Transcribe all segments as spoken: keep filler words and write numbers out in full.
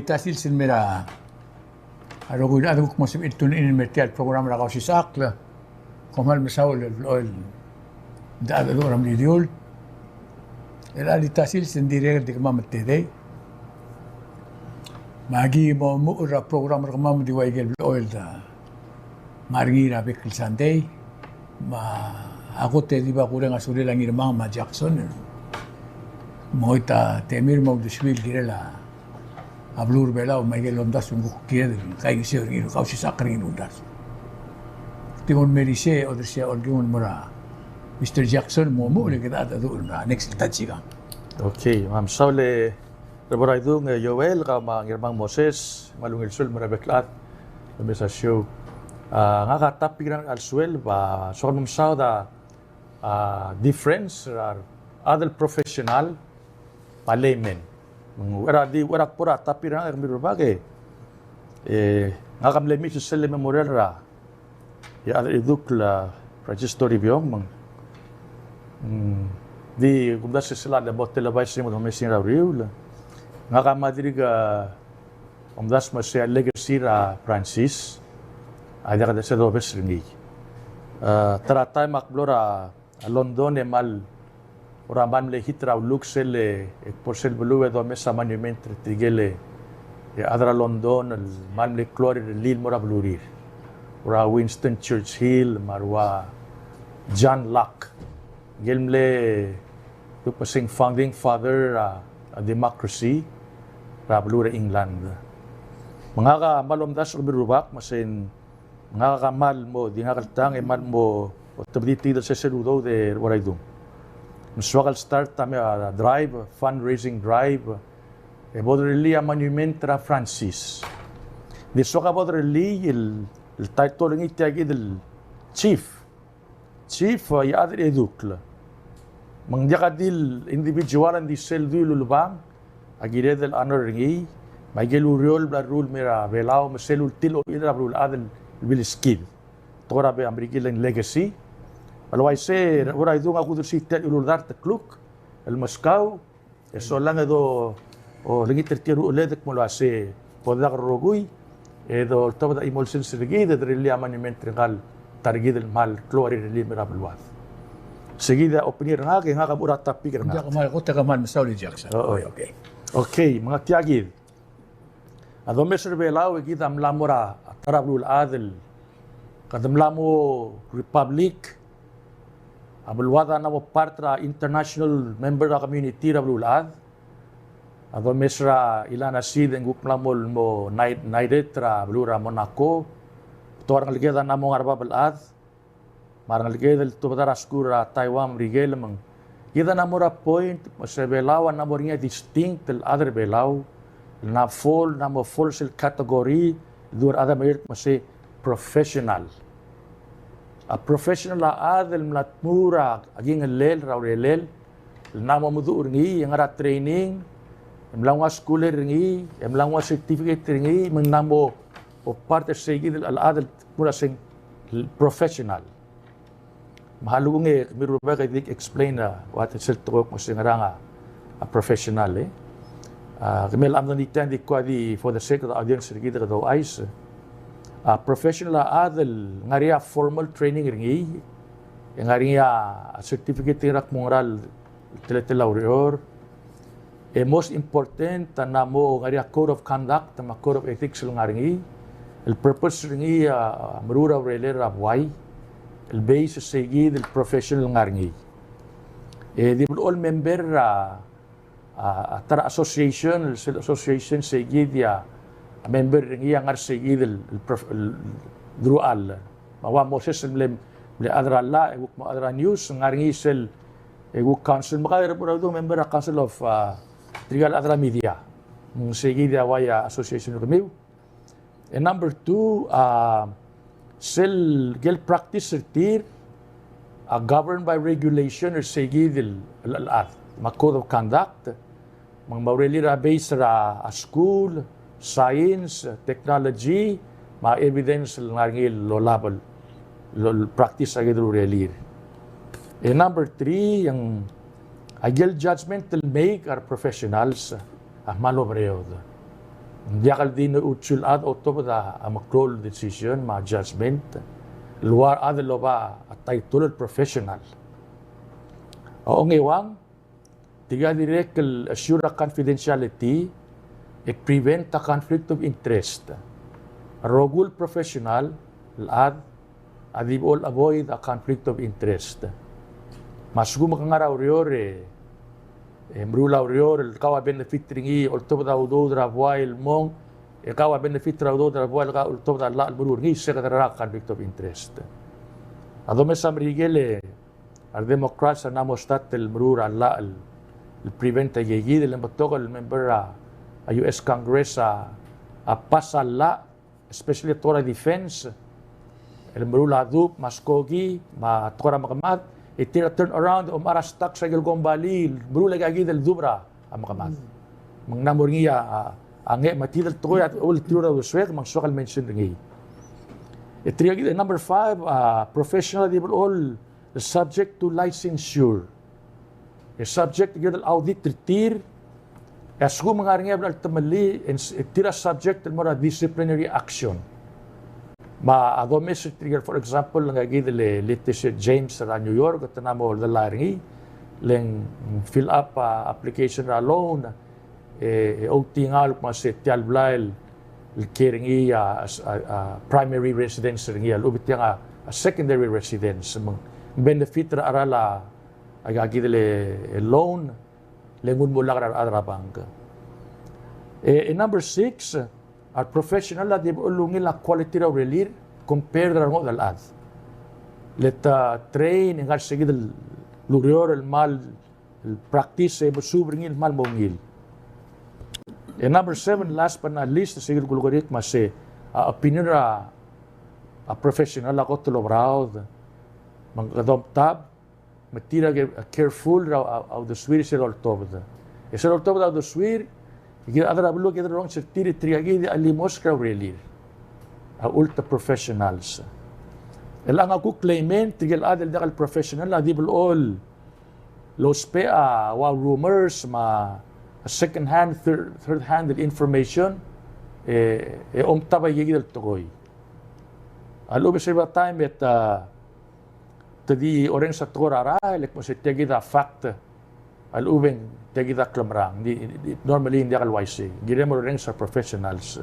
ta sils el mei er a rokui el chad el kuk mo sebechir el tune in el mei er tia el program er a Kausisechakl. Kom kmal mesaul el blechoel el mengedecheduch er a mlidiul. El chad el ta sils e ng dirrek el di kemam el tedei. Me aki mo omuchel er a program er kemam el di ua ikel blechoel el ngar er ngii er a bek el Sunday. Me a kot e di bo kureng a sulel a Ngirmang me a Jackson. Me ngoit a temir me a uldesuir el kirel a beluu er a Belau me a ikel omdasu el kuk kired el kaingeseu er ngii el Kausisechakl er ngii el uldasu. Tingel mei er isei e odersii a olkingel el mo er a Mister Jackson el mo omuchel e kede mengedecheduch er a next el ta el sikang. Okay, me a mesaul e Reboraidung e Joel, kau me a Ngirmang Moses, me a ungil sueleb el mo er a bek el chad el mesa show. A, ngak a topic er ngak el sueleb a soak el mesaod a, a, difference er a rechad el professional me a layman. Me ng ua er a di, ua er a kbo er a topic er ngak e kemiu el rubak e, e, ngak a mle meet er sel memorial er a e a chad er a edukl a Francis Toribiong me ng, mm, di kumdasu e sel a le mo televise me domes er a uriul. Ngak a mle dirk omdasu me sei a legacy er a Francis a diak de se dobes er ngii. A, ta er a taem ak mlo er a a London e kmal, kora kmal mle hit er a uluk sel, e kbo er sel beluu e domes a monument er tirke el, e chad er a London el kmal mle klou a rirellii el mo er a belurir. Ua Winston Churchill me a ua John Locke. Ngike el mle, duk me sei ng founding father er a, a democracy er a beluu er a England. Me ngak a kmal omdasu er kemiu el rubak me sei ng ngak a kmal mo, di ngak el tang e kmal mo otebedii tia el sesei el udoud e Reboraidung. Me ng soak el start a mei a drive, fundraising drive, e bo derellii a monument er a Francis. Di soak a bo derellii el, el title er ngii tia kid el chief. Chief, e a chad er a edukl. Me ng diak a di el individual, ng di sel dui el ulebang a kired el honor er ngii, me aike el ureor el bla leruul el mei er a Belau, me sel ultil a ochil er a beluulechad el bilskid. Te kora be a Merikel el legacy. Me le uaisei, Reboraidung, a kudersii tia el uldasu er a tekluk el meskau, e solang e do, olengit er tia el ucheled el kmo el uase bo dedak el rokui, e doltobed a chimo el sils er kid e derellii a monument er ngka el ta er kid el kmal klou a rirellii el mei er a beluad. Sei kid a opening er ngak, e ngak a mo er a topic er ngak. Diak, kmal, kot e kmal mesaul e Jackson. Oo. Oi, okay. Okay, me ng tia kid. A domes er a Belau e kid a mla mo er a ta er a beluulechad el, kede mla mo republic, a beluad a mla mo part er a international member er a community er a beluulechad. A domes er a Ilanaside e ng kuk mla mo, mo knight-, knighted er a beluu er a Monaco. Betok a rengeleked a mla mo ngar er a bab el chad. Me a rengeleked el tobed er a skuul er a Taiwan, Merikel, me ng kid a mla mo er a point me se Belau a mla mo er ngii a distinct el chad er a Belau el mla fall, mla mo fall sel category el dua el chad a mla er ngii me se professional. A professional a chad el mla tmuu er a kingellel er a urerel el mla mo meduch er ngii, e ngar er a training, e mla nguu a skuul er ngii, e mla nguu a certificate er ngii, me ng mla mo part er sei kid el chad el tmuu er a seng professional. Me a lechub e kemiu el rubak e dik explain a ua sel tekoi el kmo se ngerang a professional, e. A, kemiu a mla di tia e ng di kuk di for the sake of the audience er kid e kede ouchais. A professional a chad el ngar er ngii a formal training er ngii, e ngar er ngii a certificate er ngii er a kmo ngera el teletelel a ureor. E most important a mla mo ngar er ngii a code of conduct me a code of ethics el ngar er ngii. El purpose er ngii a meruul a urerel er a buai el base er sei kid el professional el ngar er ngii. E di blechoel member er a, a, a ta er a association, sel association sei kid a member er ngii a ngar er sei kid el, el prof-, el, el deruchall. Me a ua Moses el mle, mle chad er a llach, e kuk mo chad er a news, ngar er ngii sel, e kuk council, me kau e Reboraidung member er a Council of, a, tirka el chad er a media. Ng sei kid a uai a association er kemiu. E number two, a, sel, ikel practice er tir a governed by regulation er sei kid el, el, el chad. Me a code of conduct, me ng mo urerir a base er a, a school, science, technology, me a evidence el ngar er ngii el olab el, el, el practice a kid el urerir. E number three, e ng a ikel judgment el make a re professionals a kmal oberaod. Ng diak el di ngar er a uchul el chad a otobed a meklou el decision me a judgment el ua a chad el oba a title el professional. A ongeuang, tirka a dirrek el assure a confidentiality e prevent a conflict of interest. A rokui el professional el chad a di bo el avoid a conflict of interest. Me a lsekum ke ngar er a ureor e, e meruul a ureor el kau a benefit er ngii, oltobed a udoud er a buai el mong, e kau a benefit er a udoud er a buai el kau oltobed a llach el meruul er ngii, se kede ngar er a conflict of interest. A domes a Merikel e a re Democrats a mla mo start el meruul a llach el, el prevent a ikakid, e le ng betok el member er a, a U S Congress a, a pass a llach, especially tekoi er a defense, el meruul a dub me a skoki me a tekoi er a mekemad, e tir a turn around e omechar a stock er a ikel kombalii el meruul a ikakid el dub er a mekemad. Me ng mla mo er ngii a, a, a nge me a di el tekoi a, el tir a uldesuek me ng soak el mention er ngii. E tirkakid, number five, a professional a di blechoel subject to licensure. E subject er kid el audit er tir, e a lsekum ng ngar er ngii a bla el temellii, e tir a subject el mo er a disciplinary action. Me a domes er tirke el, for example, ngikakid el Letitia James er a New York, te mla mo oldellai er ngii, le ng fill up a application er a loan, e, e outingau el kmo se tia el blai el, el kiei er ngii a, a, a primary residence er ngii, a lechub e tiang a, a secondary residence, me ng benefit er a cheral a, a ikakid el, e, loan, le nguu el mo lak er a rechad er a bank. E, e number six, a professional a di blechoel ungil a quality er a urerir, compare er a rengodech el chad. Le te train, e ngar er se kid el ureor el kmal el practice e mesuub er ngii el kmal mo ungil. E number seven, last but not least, se kid el kulekerik me se, a, opinion er a, a professional a kot el oberaod, me ng kede omtab, me tir a ke, a careful er a, a, a uldesuir sel oltobed. E sel oltobed a uldesuir, e kid a chad er a beluu a kede orrenges er tir, e tirkakid a limosk er a urerir. A ult a professionals. El a ngak a kuk claim, tirke el chad el diak el professional a di blechoel lousbech a ua rumors me a second hand, third, third hand el information, e, e omtab a ikakid el tekoi. A lechub e se er a taem e te, te di orrenges a tekoi er a rael, e le kmo se tia kid a fact, a lechub e ng tia kid a klemerang. Di, di, normally ng diak el uaisei. Ng kirem el orrenges a professionals.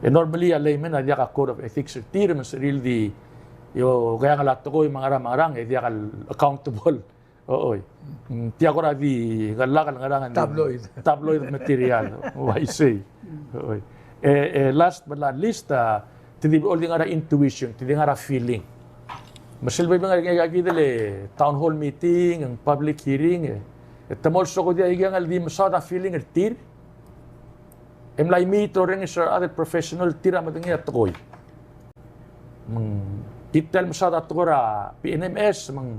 E normally a layman a diak a code of ethics er tir, me ng sebechir el di, e okeangel a tekoi me a ngerang me a ngerang, e diak el accountable. Ochoi. Mm, tia kora di ngar er a lak el ngerang, tabloid. Tabloid material. Uaisei. Ochoi. E, e, last but not least, a, te di blechoel di ngar er a intuition, te di ngar er a feeling. Me sel bebil ngar er ngii a ikakid el town hall meeting, ng public hearing, e, e te mo olsokodii a ikang el di mesaod a feeling er tir. E mla imiit el orrenges er a rechad el professional, tir a medengei a tekoi. Me ng di tia el mesaod a tekoi er a P N M S, me ng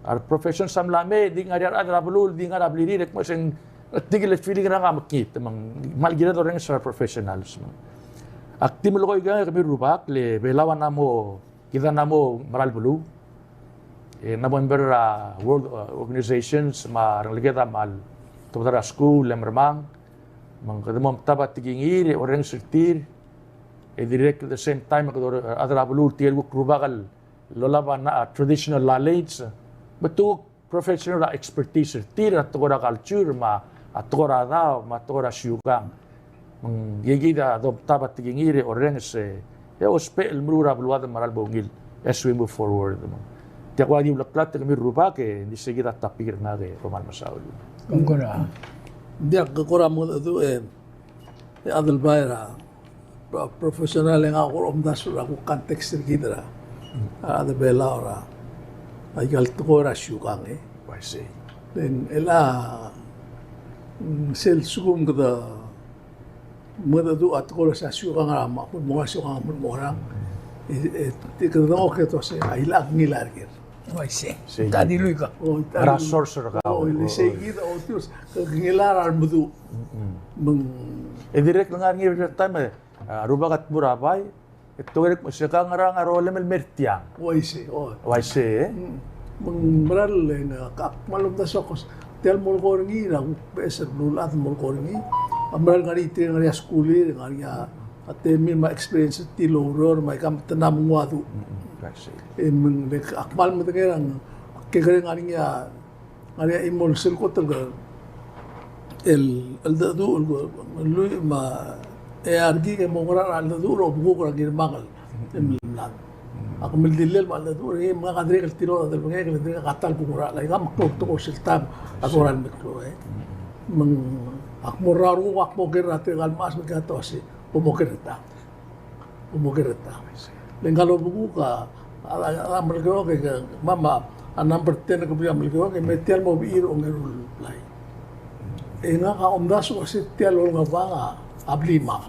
a re professionals a mla mei, di ngar er ngii a rechad er a beluu el di ngar er a blirir, e kmo se ng, tirke el feeling er ngak a mekngit, me ng kmal kired el orrenges er a professionals. Me ng, ak di melekoi a ikang e kemiu el rubak, le Belau a mla mo, kid a mla mo mera el beluu. E mla mo member er a world, uh, organizations, me a rengeleked a kmal tobed er a skuul, le mermang. Me ng kede mo omtab a tekingir, e orrenges er tir. E dirrek el the same time, kede or-, a rechad er a beluu, tirke el kuk rubak el lolab a, a traditional knowledge, me te kuk professional a expertise er tir, a tekoi er a culture, me a tekoi er a daob, me a tekoi er a siukang. Me ng ikakid a domtab a tekingir e orrenges e, e ousbech el meruul er a beluad el mera el bo ungil as we move forward. Me ng tia kuk di uleklatk e kemiu el rubak e ng di se kid a topic er ngak e kom kmal mesaul. Kora. Ng diak, kora mengedecheduch e, e a chad el bai er a pro-, professional e ngak a kora omdasu er a kuk context er kid er a, a rechad er a Belau er a, aika el tekoi er a siukang e. Uaisei. Then, el a, mm, sel lsekum kede mengedecheduch a tekoi er a siukang er a, me a kmo a siukang a kmo er a, e, e, te kede dengchokl e te ua se, a, ilechakl ngilai er ker. Uaisei. Sei. Ta dilu ikang. O, ta dilu. Er a source er kau. O, le sei kid, o, tia, ke ngilai er a remeduch. Mm-mm. Me ng. E dirrek el ngar er ngii er a taem e, a, rubak a tmuu er a bai, e te oureor el kmo se ka ngerang a rolem el mer tiang. Uaisei, o. Uaisei, e? Mm. Me ng mera el, e, ngak a kmal omdasu a kos. Tia el molekoi er ngii, er a kuk beches el beluulechad el molekoi er ngii. a mera el ngar er ngii, tirke el ngar er ngii a skulir, ngar er ngii a temir me a experience er tir el oureor me aika me te mla mo nguu a duch. Mm, mm, I see. E me ng, ak kmal medengei er a, kekerei ngar er ngii a, ngar er ngii a chimo el sel kot el, el cheldecheduch el, el lluich me a, e a rekik e mo ngar er a cheldecheduch er a obekuk er a Ngirmang el, el mlad. A kemeldilel me a cheldecheduch er ngii, me ngak a dirrek el tir a delebengek, el dirrek a ta el kungerachel, aika me klou el tekoi er sel taem a kora el meklou, e. Me ng, ak mo er a renguk, ak mo ker er a tirka el mechas me ke ta el uasei, bo moker er a tang. Bo moker er a tang. Le ngka el obekuk a, a, a, a Melekeok e, ke, me a, me a number ten el kebliil er a Melekeok e me tia el mo bechir a ongeru el blai. E ngak a omdasu el uasei tia el olengebang a blimang.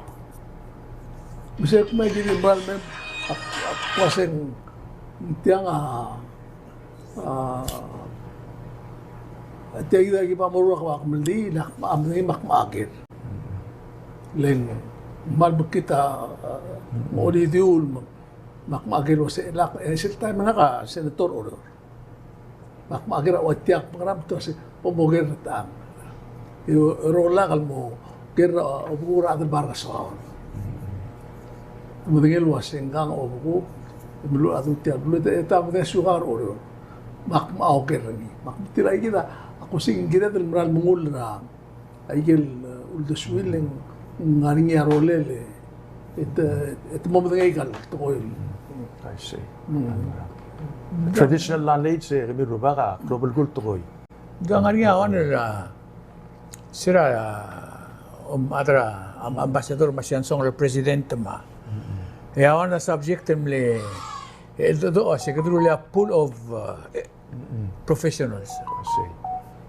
Me se kmo kid el mera el mei, ak, ak uasei ng tiang a, a, tia kid a ki bo moruul a kemeldiil, ak, ak medengei me ak mo ker. Le ng kmal mekngit a, a, odidiul, me, me ak mo ker el uasei lak, e sel taem e ngak a senator er Oreor. Me ak mo ker a ua tia el program, te uasei, bo moker er a tang. E, e rolak el mo ker er a, obekuk er a chad el bar er a Saul. Te medengei el uasei ngkang a obekuk, e meluchel a duty er a beluu, e te medengei a siukang er Oreor. Me ak mo oker er ngii. Me ak tirka kid a, ak osiik ng kired el mera el mengull er a, aike el, e, uldesuir e ng ngar er ngii a rolel e, e te, e te mo medengei aika el tekoi. I see. Mm. Traditional knowledge, e, kemiu el rubak a klou el belkul el tekoi. Ng ngar er ngii a one er a, se er a, a, om, a chad er a, am, Ambassador Masiansong er a President me a. E a one er a subject el mle, e, el, el, el, se kede rullii a pool of, e, professionals. I see.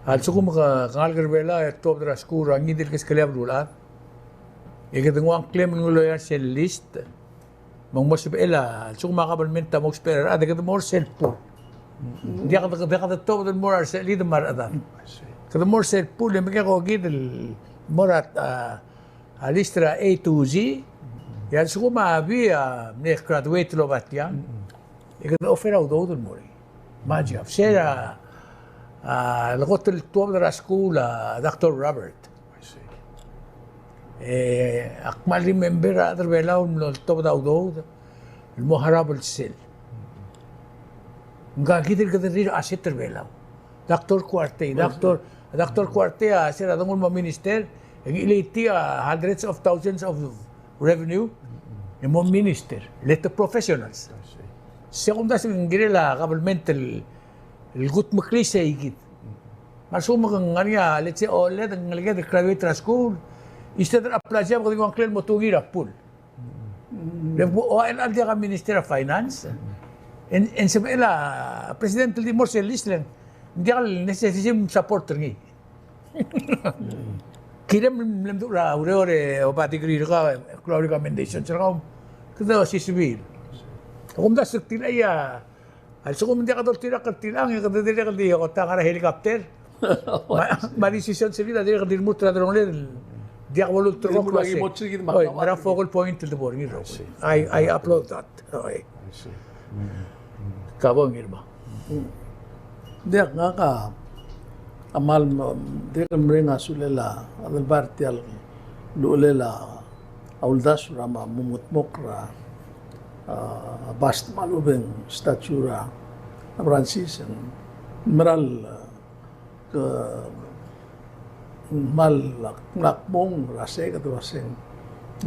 A lsekum ke, ke ngalek er Belau e tuobed er a skuul er a ngii di el keskelii a beluulechad, e kede nguu a ngklem el ngiluu er sel list, me ng mo sebechel a, a lsekum a government a mo ousbech er a rechad, e kede mo er sel pool. Ng diak, diak, diak de tuobed el mo er a resechelid me a rechedad. I see. Kede mo er sel pool, e me ke ko kid el mo er a, a, a list er a A to Z, e a lsekum a bii a mle graduate el oba tiang, e kede offer a udoud el mo er ngii. Me a job. Se er a, a, lekot el tuobed er a skuul a Doctor Robert. I see. E, ak kmal remember a rechad er Belau el mlo tuobed a udoud el mo harau el sel. Ngka kid el kede rirellii a asset er Belau. Doctor Kuartei, Doctor, Doctor Kuartei a se er a dengul el mo minister, e ng chilitii a hundreds of thousands of revenue, e mo minister, le te professionals. I see. Se kumdasu e ng kirel a government el, el kutmeklii sei kid. Me a lsekum ke ngar er ngii a, let's say, oled, ngeleked el graduate er a skuul, instead er a apply er a job, kede nguu a ngklel el mo tungii er a pool. Le bo, o, el, el diak a Minister of Finance. E ng, e ng sebechel a President el di mo er sel list le ng diak el necessary el support er ngii. Kirem el mle mdu er a ureor e oba degree er kau, e klou a recommendation er kau, kede osisiu. Ak omdasu e tir a ia, a lsekum ng diak a doltirakl er tiang, e kede dirrek el di kot a ngar er a helicopter. Me a, me a decision er kid a dirrek el di lmuut er a delongeled, diak bo lulterekokl el uasei. Oi, me a focal point el debo er ngii el rokui. I, I applaud that. Oi. I see. Mm. Ka bo ngii, Ngirmang. Diak, ngak a kmal, dirrek el mereng a sulel a Adelbai er tia el uchelel a uldasu er a mo mengedmokl er a, a, bust me a lechub e ng statue er a Francis, e ng mera el ke kmal ak, ak mong er a sei, kede uasei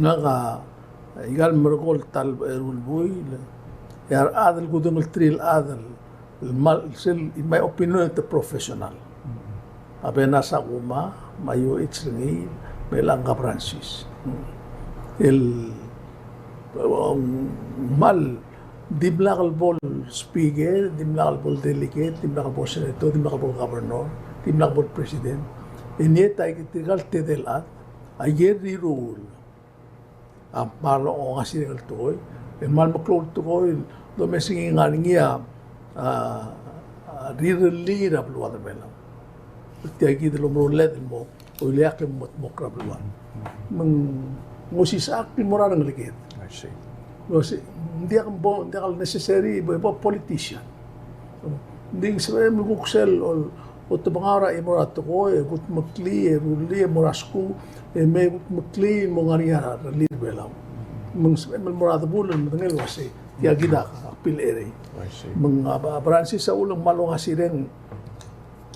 ngak a ikal merekong el ta el eru el buil, e a rechad el kudengelterir el chad el kmal sel, in my opinion, te professional. A Bena Sakuma, me a Yoichi Rengiil, me a Langa Francis. El, um, kmal dimlak el bo el speaker, dimlak el bo el delegate, dimlak el bo el senator, dimlak el bo el governor, dimlak el bo el president. E ng di ta tirka el tedei el chad, a ikel riruul a kmal ongasireng el tekoi, el kmal meklou el tekoi, el domes er ngii, ngar er ngii a, a, a rirellii er a beluad er Belau. Tia kid el omeroled el mo, oileakl el mo, mo er a beluad. Me ng osisechakl el mo er a rengeleked. I see. Ng osisechakl, ng diak bo, ng diak el necessary bo, bo politician. Ng di sebechem el kuk sel, ol, Otebengau er a chimo er a tekoi, e kudmeklii, e rullii, e mo er a skuul, e me kudmeklii el mo ngar er ngii a rellii er a Belau. Me ng sebechem el mo er a debul el medengei el uasei tia kid a kbilecherei. I see. Me ng a, a Francis a uchul e ng kmal ongasireng,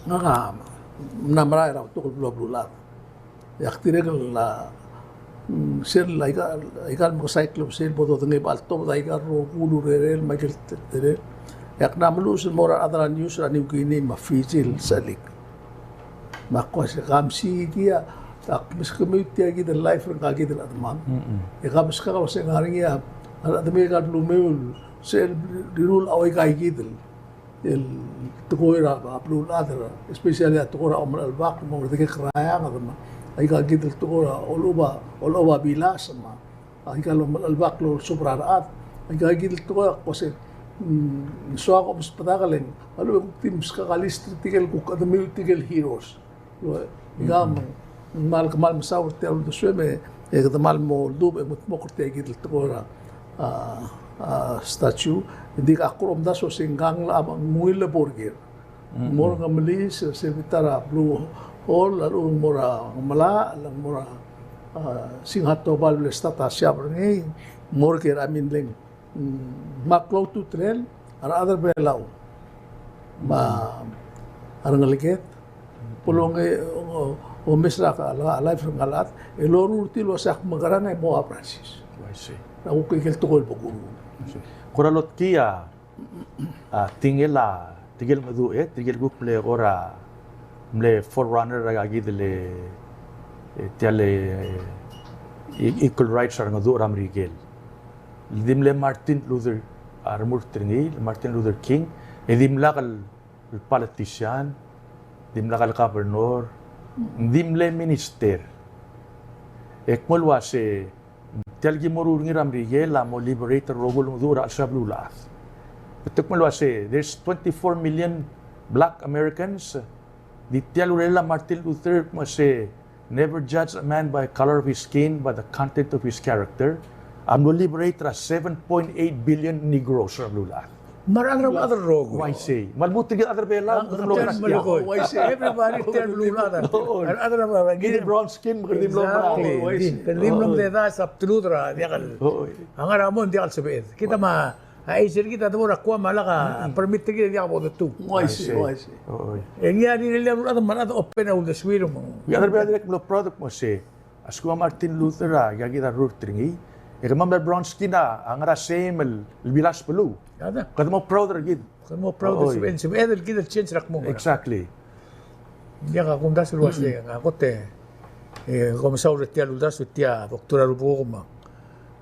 ngak a mla merael er a betok el beluu a beluulechad. E ak dirrek el, mm, sel aika, aika el mekesai el klebesei el bo dodengei el tobed aika el rokui el urerel me aike el teletelel. E ak mla meluches el mo er a rechad er a news er a New Guinea me a Fiji el sechelik. Me ak kmo uasei, ka mesiik a, ak meskemiu tia kid el life er ngka kid el chedemam. Mm-mm. E ka meskak el uasei ng ngar er ngii a rechedemiu aika el belumeu el sel rirul a ua aika kid el el tekoi er a beluulechad, especially a tekoi er a omelechelbakl, me a omekedekek er a eanged, me aika kid el tekoi er a olechob a, olechob a bilas, me aika el omelechelbakl el olsobel er a rechad, aika kid el tekoi a kmo uasei, mm, ng soak a omesbedakl e ng, a lechub e kuk di meskak a list er tirke el kuk chedemiu tirke el heroes. Ika me ng kmal, kmal mesaul er tia el uldesuem e, e kede kmal mo oldubech e mo dmokl er tia kid el tekoi er a, a, a, statue. Ng di ak kuk omdasu e se ng ngar er ngii a ungil el bo er ker. Mo er a Ngemelis, se bita er a Blue Hole, a lechub e ng mo er a Ngemelachel, a lechub e ng mo er a, a, Singatoba el bla lestart a siab er ngii, mo er ker a mileng. Mm, me a klou a ultutelel a rechad er a Belau me a rengeleked, bo longe, o, omes er a life er a Ngaraard, e loruul er tir el uasei ak mekerang e mo a Francis. I see. A kuk ikel tekoi el bo kuruul. I see. Kora lotkii a, a, tingel a, tirke el meduch, e, tirke el kuk mle kora, mle forerunner er a kid el, e, tia el, e, equal rights er a rengeduch er a Merikel. Di mle Martin Luther, a, remurt er ngii, Martin Luther King, e dimlak el, el politician, dimlak el governor, di mle minister. E kmo el uase, tia el ki mo ruul er ngii er a Merikel a mo liberate el rokui el mengedecheduch er a chelsel a beluulechad. Te kmo el uase, there's twenty-four million black Americans, di tia el urerel a Martin Luther, kmo se, "Never judge a man by the color of his skin, but the content of his character." A mlo liberate er a seven point eight billion Negroes er a beluulechad. Me a rechad er a beluulechad el rokui. Uaisei. Me a lmuut er kid el chad er a Belau, a, kede mlo, a, melekoi. Uaisei. Everybody er tia el beluulechad. Oi. A rechad er a beluulechad. Kid el brown skin, me kede di mlo, exactly, mlo. Uaisei. Di, kede di mlo, oi, mededais a bdelud er a diak el. Oi. A ngar er a mong diak el sebeched. Kid a, oi, me a age er kid a debo er a Guam a lak a, mm, permit er kid a diak bo detuu. Uaisei, uaisei. Oi. E ngii a rirellii a beluulechad me a rechad a open a uldesuir me ng. Ngii a rechad er a Belau a dirrek el mlo proud el kmo se, a lsekum a Martin Luther a, aika kid a rurt er ngii, e kemam el brown skin a ngar er a same el, el bilas beluu. Kede mo proud er kid. Kede mo proud, oi, sebeched, sebeched el kid el change er a kmo ngerang. Exactly. Ng diak a kumdasu el uase, mm, a kot e, e, kom mesaul er tia el uldasu, tia Doctor Rubukuk me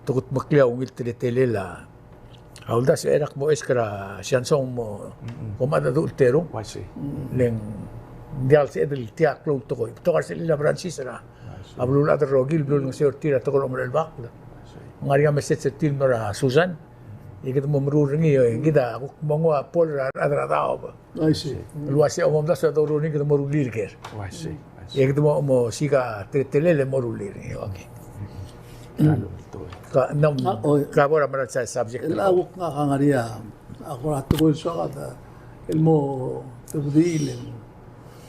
te kudmeklii a ungil teletelel a, a uldasu er a kmo esk er a Siansong mo, mm, kom mengedecheduch el terung. Uaisei. Le ng diak el sebeched el tia klou el tekoi. Betok a resechelil a Francis er a, uaisei, a beluulechad el rokui el blulengeseu er tir a tekoi er a omerechelbakl. Uaisei. Ng ngar er ngii a message er tir el mo er a Susan. E kede mo meruul er ngii, e kid a kuk mo nguu a ball er a rechad er a daob. Uaisei. El uase omdasu e doruul er ngii kede mo rullii er ker. Uaisei, uaisei. E kede mo, mo siik a teletelel e mo rullii er ngii. Okay. Ka, ng, a, oi, ka bo er a mera el subject. El a kuk ngak a ngar er ngii a, a kora tekoi el soak a, el mo tebedii el,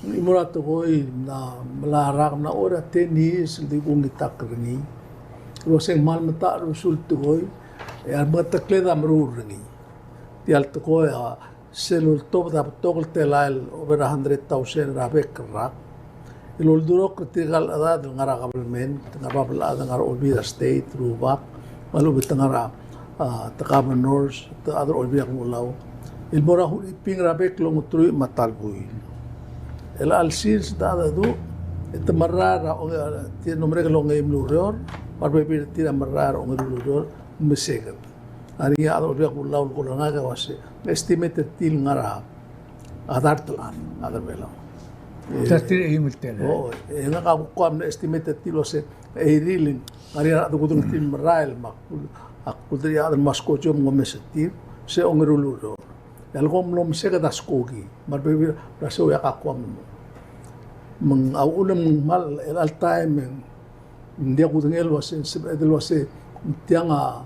el mo er a tekoi, ng mla, mla rak, mla er a ten years el di kuk ngitakl er ngii. El uase ng kmal metach er a usul tekoi, e a remengetekled a meruul er ngii. Tia el tekoi a, sel ultobed a betok el telael, over a hundred thousand er a bek el rak el oldurokl er tirka el chedad el ngar er a government, ngar er a bab el chad, ngar er a Olbiil er a State, rubak, me a lechub e te ngar er a, a, te governors, te chad er a Olbiil er a Kelulau, el mo er a Huriping er a bek el ongeteruich me a ta el buil. El chelsel se te mengedecheduch, e te merael er a onge-, tir a mlo merek el ongeim el ureor, me a rebebil er tir a merael er a ongeru el ureor, meseked. A ngar er ngii a chad er a Olbiil er a Kelulau el kora ngak a uase, estimate er tir el ngar er a, a dart el chad, chad er a Belau. Dart el eim el telael. O, e ngak a kuk kmo a mle estimate er tir el uase, e rirellii, ngar er ngii a rechad el kudengei er tir el merael, me a kuk, a kuk dart el chad el mo skojo me ng omes er tir, se ongeru el ureor. E a leko mlo meseked a skoki, me a rebebil er a se e ak kuk kmo. Me ng a uchul me ng kmal, el all time, e ng Ng diak kudengei el uase, sebeched el uase, tiang a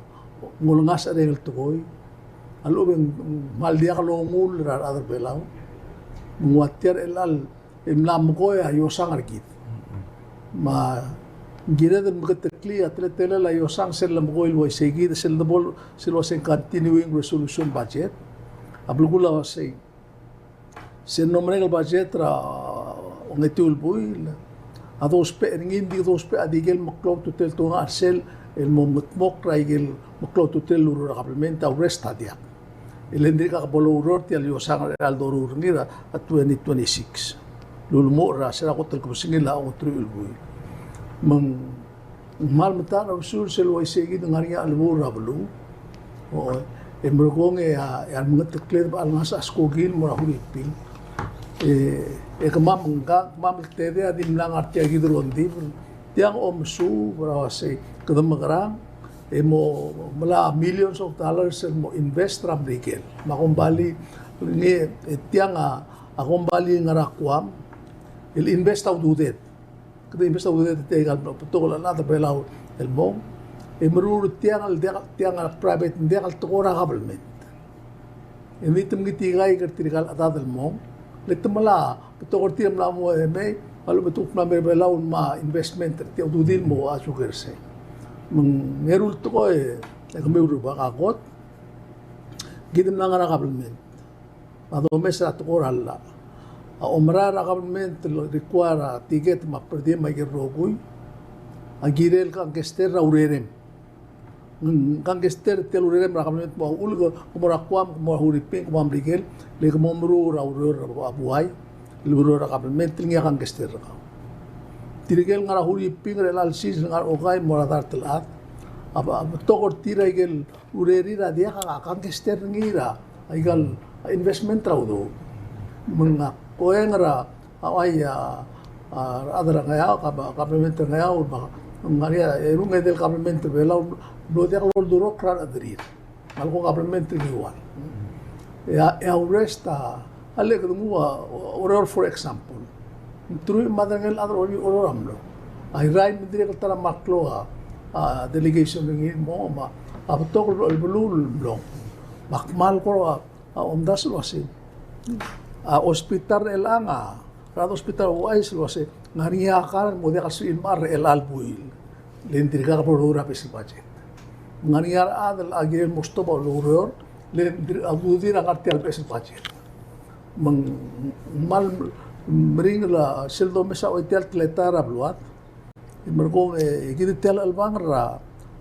ng olengasech er a rengel tekoi. A lechub e ng kmal diak longull er a rechad er a Belau. Me ng ua tia er chelecha el mla mekoi a iosang er kid. Me ng kired el meketeklii a teletelel a iosang sel lemekoi el uaisei kid, sel debo, sel uaisei continuing resolution budget. A belkul a uaisei, sel mlo merek el budget er a ongetiu el buil a dousbech er ngii, ng di dousbech a di ikel meklou a ultutelel el tekoi er sel el mo mengedmokl er a ikel meklou a ultutelel el ureor er a kabelment a rest a diak. E le ng dirkak bo loureor tia el iosang er a doruul er ngii er a twenty twenty-six. Lulmuchel er a sel kot el kebesengil a ongeteruich el buil. Me ng kmal metacherbesul sel uaisei kid el ngar er ngii a chelebuul er a beluu. O, e merekong e a, e a remengetekled a bo lengasech a skoki el mo er a Huriping. E, e kemam ngka, kemam el tedei a di mla ngar tia kid el ongdibel. Tiang a omesuub er a uaisei, kede mekerang e mo melai a millions of dollars el mo invest er a Merikel. Me a kombalii, ngii, e tiang a, a kombalii el ngar er a Guam el invest a ududed. Kede invest a ududed er tia ikal betok el chad er a Belau el mong. E meruul er tiang el diak, tiang a private, ng diak el tekoi er a government. E ng di te mekngit ikaik er tirkal chedad el mong. Le te melai a betok er tir el mla mo mei, a lechub e te kuk mla mei er a Belau el mo investment er tia el ududir el mo ousbech er sei. Me ng eru el tekoi e kemiu el rubak, a kot, kid el mla ngar er a government. Me a domes er a tekoi er a llach a omerael er a government el require a ticket me a per diem me aike el rokui a kirel el gangster er a urerem. Ng gangster tia el urerem er a government me a uchul ke mo er a Guam, ke mo er a Huriping, ke mo er a Merikel, le ke mo meruul er a ureor er a buai el ureor er a government el ngii a gangster er kau. Tirke el ngar er a Huriping er chelecha el sils el ngar er a okai el mo er a dart el chad a, a betok er tir a ikel urerir a diak a gangster er ngii er a ikal investment er a udoud. Me ng ko er a, a, a, a rechad er a Ngeaur, a government er a Ngeaur, me a, me a ngar er ngii a erung edei el government er a Belau el mlo diak loldurokl er a rechederir. Me a leko government er a Ngiwal. E a, e a rest a, a le kede nguu a, Oreor, for example. Ng truich me a derengel a chad er a Oreor a mlo. A Irrai me ng dirrek el ta er a mle klou a, a delegation er ngii el mo, me a betok el beluu el mlo. Me ak kmal kora, a, omdasu el uasei, a hospital er chelechang a, a rechad er a hospital a ouchais el uasei, ng ngar er ngii a kar el mo diak el sebechir el mechar er chelecha el buil. Le ng dirkak bo loureor er a base el budget. Ng ngar er ngii a rechad el kirel el mo stob a loureor, le ng dir-, a ududir a ngar tia el base el budget. Me ng kmal meringel a sel domes a ua tia el teletael er a beluad. E merekong e kid tia el chelebangel er a,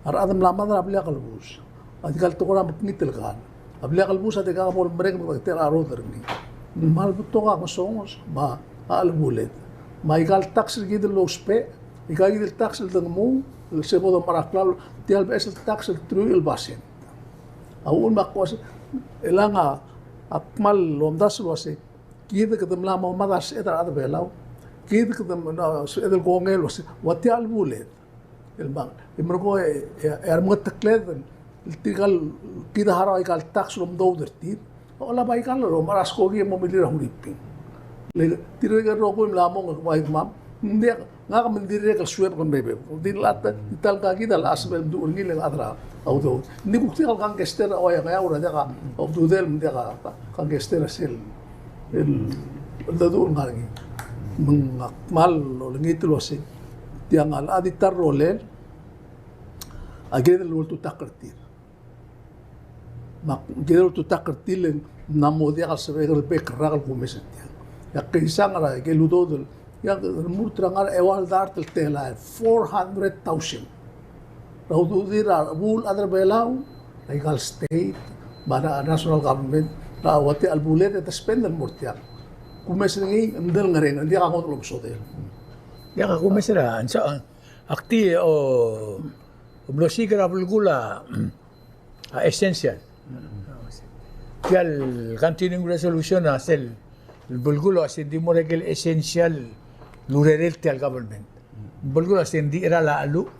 a rechad el mla mad er a blil a kelebus a dikal tekoi er a mekngit el kar. A blil a kelebus a dikak bo lemerek me tia el cherodel er ngii. Ng kmal betok a ngesonges me a chelebuled. Me a ikal tax er kid el lousbech, ikakid el tax el dengmuu, el se bo domechar a klalo, tia el beches el tax el truich el basent. A uchul me ak uase, chelechang a, ak kmal omdasu el uase, kid kede mla mo mad a sebeched a rechad er a Belau. Kid kede mla sebeched el kongei el uase, ua tia el chelebuled. El bang, e merekong e, e, e a remengetekled, el tirkal, kid a harau a ikal tax el omdoud er tir. Olab a ikal el omechar a skoki e mo milil er a Huriping. Le tirke el rokui el mla mong e kuk bai kemam, ng diak, ngak me ng dirrek el suebek el mei e bebu. Di le ta, di ta el kakid a locha sebechel el mdu er ngii le ng chad er a udoud. Ng di kuk tirkal gangster a ua Ngeaur a diak a ududel, me ng diak a gangster er sel, el, el dedu el ngar er ngii. Me ng kmal olengit el uase, tiang a locha di ta el rolel, a kired el ultutakl er tir. Me a kired el ultutakl er tir le ng mla mo diak el sebechek el bek el rak el kumes er tiang. E a keisang er a ikel udoud el, e a remurt er a ngar er a eua el dart el telael, four hundred thousand. Er a ududir a rebuul el chad er a Belau, a ikal state, me a national government, er a ua tia el chelebuled e te spend el mo er tiang. Kumes er ngii, ng di el ngereng, ng diak a ngodech el omesodel. Diak a kumes er a, ng sa, Ak di, o, mlo siik er a belkul a, a essential. Tia el continuing resolution a sel belkul a se ng di mo er a ikel essential el urerel tia el government. Belkul a se ng di cheral a cheluch.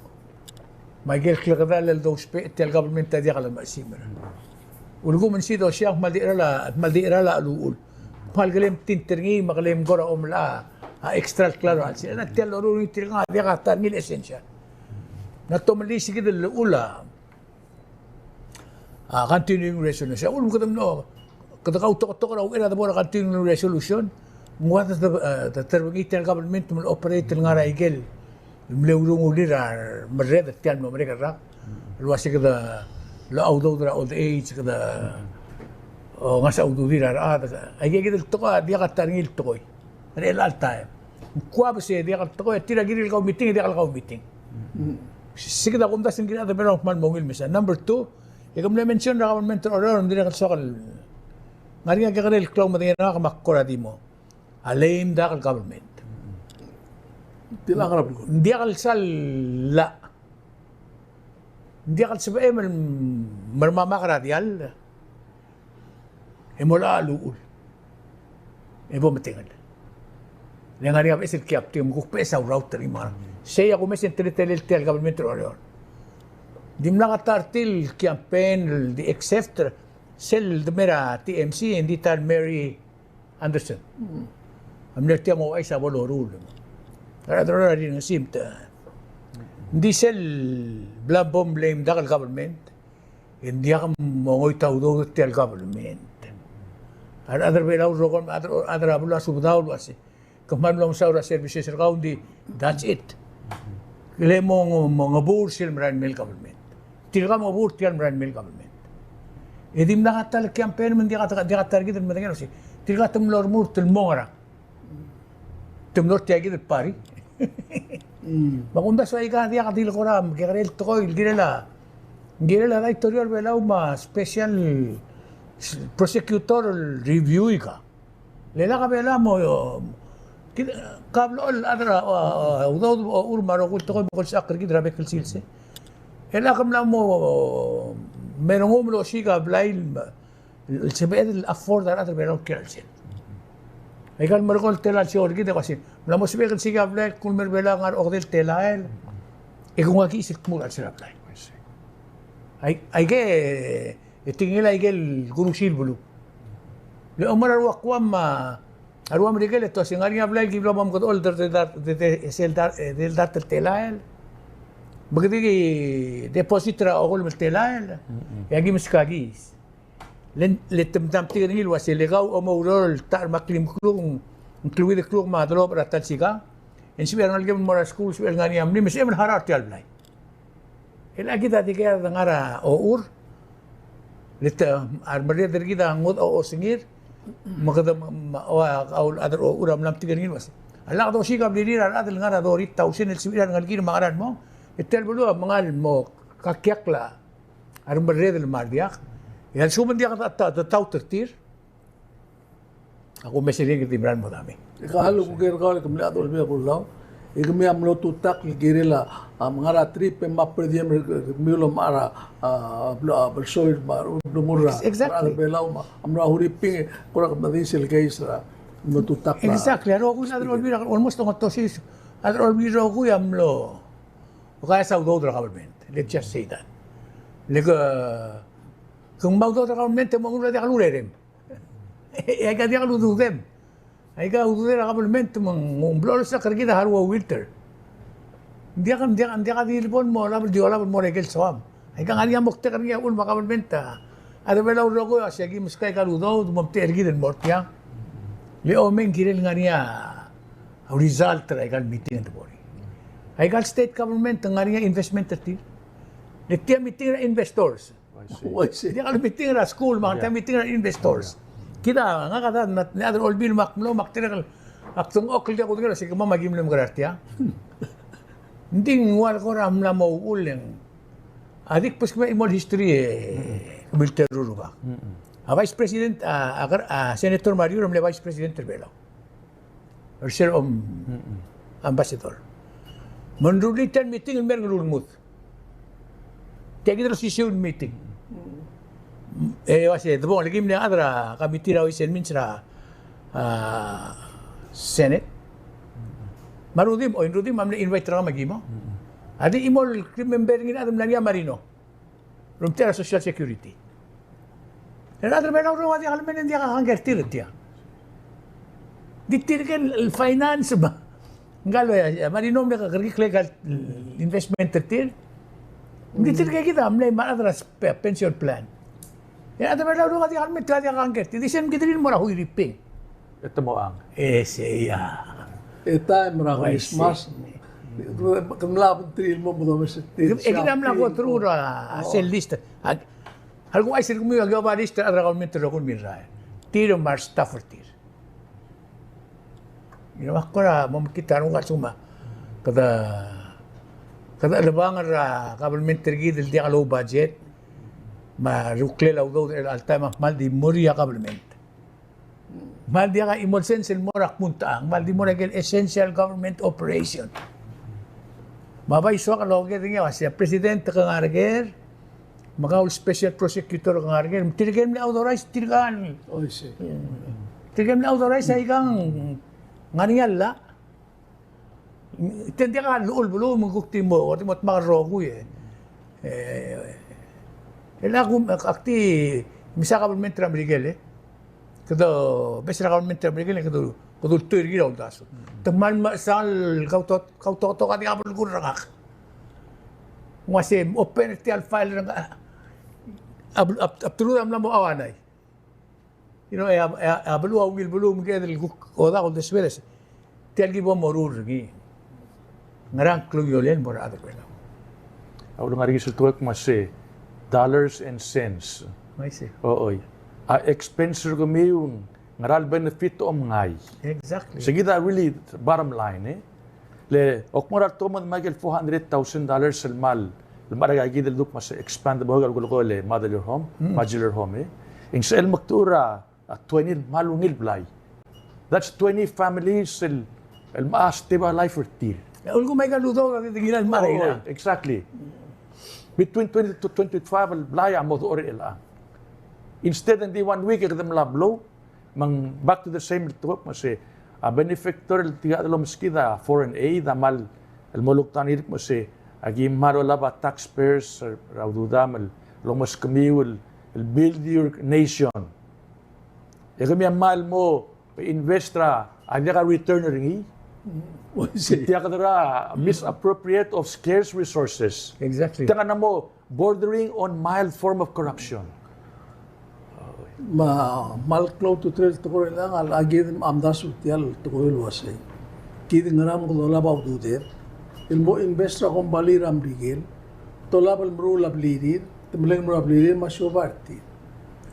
Me a ikel klekedall el dousbech tia el government a diak lemechesimer. Ulekum e ng sidosia, kmal di cheral a, kmal di cheral a cheluchul. Kmal kelem tint er ngii me a kelem kora omelai a extra el klalo a chelsel. Tia el loruul er ngii tirkang a diak a ta er ngii el essential. Ng tomellii se kid el llechul a, a continuing resolution. A uchul me kede mlo, kede kautoketok er a uchei er a debo er a continuing resolution. Ng ua de, de, de terbengii tia el government me le operate el ngar er a ikel mle urungulir a remerreder er tia el mlo merek el rak. El ua se kede lo a udoud er a old age, kede, o, ngasech a ududir a rechad. Aike kid el tekoi a diak a ta er ngii el tekoi er chelecha el taem. Ng kuk ua se diak el tekoi, tir a kirir el kaumeeting, diak el kaumeeting. Se kid a kumdasu ng kirir a rechad er a Belau el kmal mo ungil mesa. Number two, e ke mle mention er a government er a Oreor, ng dirrek el soak el ngar er ngii a kekerei el klou medengei er ngak me ak kora di mo a lame duck el government. Ng diak el sal llach. Ng diak el sebechem el mermamak er a diall e mo locha el uchul e bo metengel. Le ngar er ngii a beches el kiapti me kuk beches a uraut er ngii me a ngerang. Sei a kumes e ng teletelel tia el government er a Oreor. Dimlak a ta er tir el campaign el di except sel de mei er a T M C, e ng di ta el Mary Anderson. A mle er tia mo ouchais a bo loruul. A rechad er a Oreor a rirrengesii me te. Ng di sel bla bo mlei me dak el government, e ng diak mo ngoit a udoud er tia el government. A rechad er a Belau el rokui, a rechad er a, a rechad er a beluu a subedau el uase ke kmal mlo mesaul er a services er kau, ng di, that's it. Le mo, mo ngebur sel merael mei el government. Tirka mo ngebur tia el merael mei el government. E dimlak a ta el campaign me ng diak a, diak a ta er kid el medengei el uase tirka te mlo remurt el mo ngerang. Te mlo er tia kid el party. Me a kumdasu aika a diak di le kora kekerei el tekoi el kirel a, kirel a daitorio er a Belau me a special prosecutor el review aika. Le lak a Belau a mo, kid, ka blechoel el chad er a, a, a, udoud, a, ochur me a rokui el tekoi me a kelsechakl er kid er a bek el sils. E lak a mla mo, me rengum el osiik a blai el, el sebeched el afford a rechad er a Belau el kirel sel. Aika el merekong el telael el show er kid e kmo uase, mla mo sebechek el siik a blai el kuk mei er a Belau a ngar er a okedei el telael. E kuk ngak a kiis el kmu er a chelsel a blai. Ai, aike, e tekingel aike el kurusi el beluu. Le omer a rua Guam me a, a rua Merikel e te uase ng ngar er ngii a blai el ki bla mo mekedechol de, de, de, de, sel dart, e, del dart el telael. Me kede ki deposit er a okolem el telael. E aki meskakis. Le, le te mla metik er ngii el uase le kau a mo oureor el ta er a klim kluk, ng kleuid el kluk me a delobech er a ta el sikang. E ng sebechel a rengelekem el mo er a skuul, sebechel ngar er ngii a mlim, me sebechem el harau er tia el blai. E le kid a dikea de ngar er a ochur, le te, a remerreder er kid a ngodech a osengir, me kede, me, me, o, a, a, a rechad er a ochur a mla metik er ngii el uase a lak dosiik a blirir a rechad el ngar er a thirty thousand el sebechir a rengelekir me a ngera el mong, e tia el beluu a mengal mo kakiakl a remerreder me a rediak. E a lsekum ng diak de, de, de taut er tir, a kumes er ngii e kede di merael el mo dami. E ka el kuk er kau el kemiu a Olbiil er a Kelulau, e kemiu a mlo tutakl el kirel a, a, ngar er a trip e me a per diem er kemiu el omechar a, a, blo-, a, belsoir me a rechad er a Belau me a mlo a Huriping, e kora kemedis el keis er a mlo tutakl. Exactly, a rokui el chad er a Olbiil, almost ongtosiseb a chad er a Olbiil el rokui a mlo okias a udoud er a government. Let's just say that. Le ke, ke ngmai a udoud er a government e mo nguu er a diak el urerem. E aika diak el ududem. Aika ududel a government me ng, ng blechoel el sechakl er kid a harau a winter. Ng diak, ng diak, ng diak di le bo el mo olab, di olab el mo er a ikel soam. Aika ngar er ngii a moktek er ngii a uchul me a government a, a rechad er a Belau el rokui a se aki meskau aika el udoud me omtechei er kid el mo er tiang. Le omei ng kirel ngar er ngii a result er aika el meeting el debo er ngii. Aika el state government ng ngar er ngii a investment er tir. Le tia meeting er a investors. I see. Diak el meeting er a skuul, me a tia meeting er a investors. Kid a ngak a ta, ng chad er a Olbiil me ak mlo, me ak dirrek el, ak dengchokl el diak kudengei el se kemam a ki mle mekerang er tiang. Ng di ng ua le kora mla mo uchul e ng. A di kbeskemiu a chimo el history e, kemiu el teru el rubak. A Vice President, a, a, a Senator Mariur a mle Vice President er a Belau er sel om ambassador. Me ng rullii tia el meeting el mei er a Ngerulmud. Tia kid el osisiu el meeting. E uase, debong, le kim mle chad er a committee er a Ways and Means er a, a, Senate. Me a Rudimch, oi, Rudimch a mle invite er kemam e ki mo. A di chimo el remember er ngii el chad el mla er ngii a Marino. Remember er a Social Security. E a rechad er a Belau el rokui a diak el mei e ng diak a kangkei er tir er tiang. Di tirke el finance me a, ngka el, e, Marino a mle kerekikl aika el investment er tir. Di tirke kid a mle me a rechad er a spe-, pension plan. E a rechad er a Belau el rokui a diak el mei, tirka a diak a kangkei er tir. Di sel mkid er ngii el mo er a Huiriping. E te mo ang. E sei a. E taem er a Christmas. Ke mla bentri el mo mo domes. E kid a mla go through er a sel list. A leko uaisei er kemiu a ki oba list er a rechad er a government el rokui el mirrael. Tir me a staff er tir. Ng kora mo mekngit a renguk a lsekum a kede, kede chelebangel er a government er kid el diak low budget, me a ruklel a udoud er chelecha el taem a kmal di murui a government. Kmal diak a chimo el sens el mo er a kmu ng techang, kmal di mo er a ikel essential government operation. Me a bai soak el oker er ngii a uasei a president ke ngar er ker, me kau el special prosecutor ke ngar er ker, me tirke el mle authorize tirka el. Oi, sei. Tirke el mle authorize a ikang ngar er ngii a llach. Te ng diak a llechul beluu me ng kuk di mo, di mo dmak el rokui e. E, el ak, ak di mesa government er a Merikel e. Kede, bes er a government er a Merikel e, kede, kede ultuil er kid er a uldasu. Te kmal mechesang el kauto, kautoketok a diak a belkul er ngak. Ng uasei open er tia el file er ngak. A bel-, a, a bdelud a mla mo auanai. You know, e a, e a, e a beluu a ungil beluu me kede el kuk odak uldesued e se. Tia el ki bo moruul er ngii. Ngera ng klungiolel el mo er a chad er a Belau. A ulengar er ngii sel tekoi me se dollars and cents. I see. O, oi. A expense er kemiu, ngera el benefit a omngai. Exactly. Se kid a really bottom line, e. Le, ak mo er a tekoi me de mei a ikel four hundred thousand dollars el mal, el mla er a kid el duk me se expand bo el kulekoi el modular home, modular home, e. Ng sel mekdechor a, a twenty el kmal ungil blai. That's twenty families el, el mla stable a life er tir. Ulkum aika el udoud a di ngilai el mla er a. Oh, exactly. Between twenty to twenty-five el blai a mo dechor er chelechang. Instead ng di one week e kede mla blow, Me ng back to the same el tekoi me se, a benefactor el tirka el omeskid a foreign aid a kmal el mo look down er ngii me se, aki kmal olab a taxpayers er a ududam el omes kemiu el, el build your nation. E kemiu a kmal mo invest er a diak a return er ngii. Tia kede er a misappropriate of scarce resources. Exactly. Tia ng mo bordering on mild form of corruption. Me a kmal klou a ultutelel el tekoi er chelechang, a kid a mdasu er tia el tekoi el uasei, kid ngera me kede olab a ududed el mo invest er a kombalii er a Merikel, te olab el meruul a blirir, te meleng el meruul a blirir me a siobai er tir.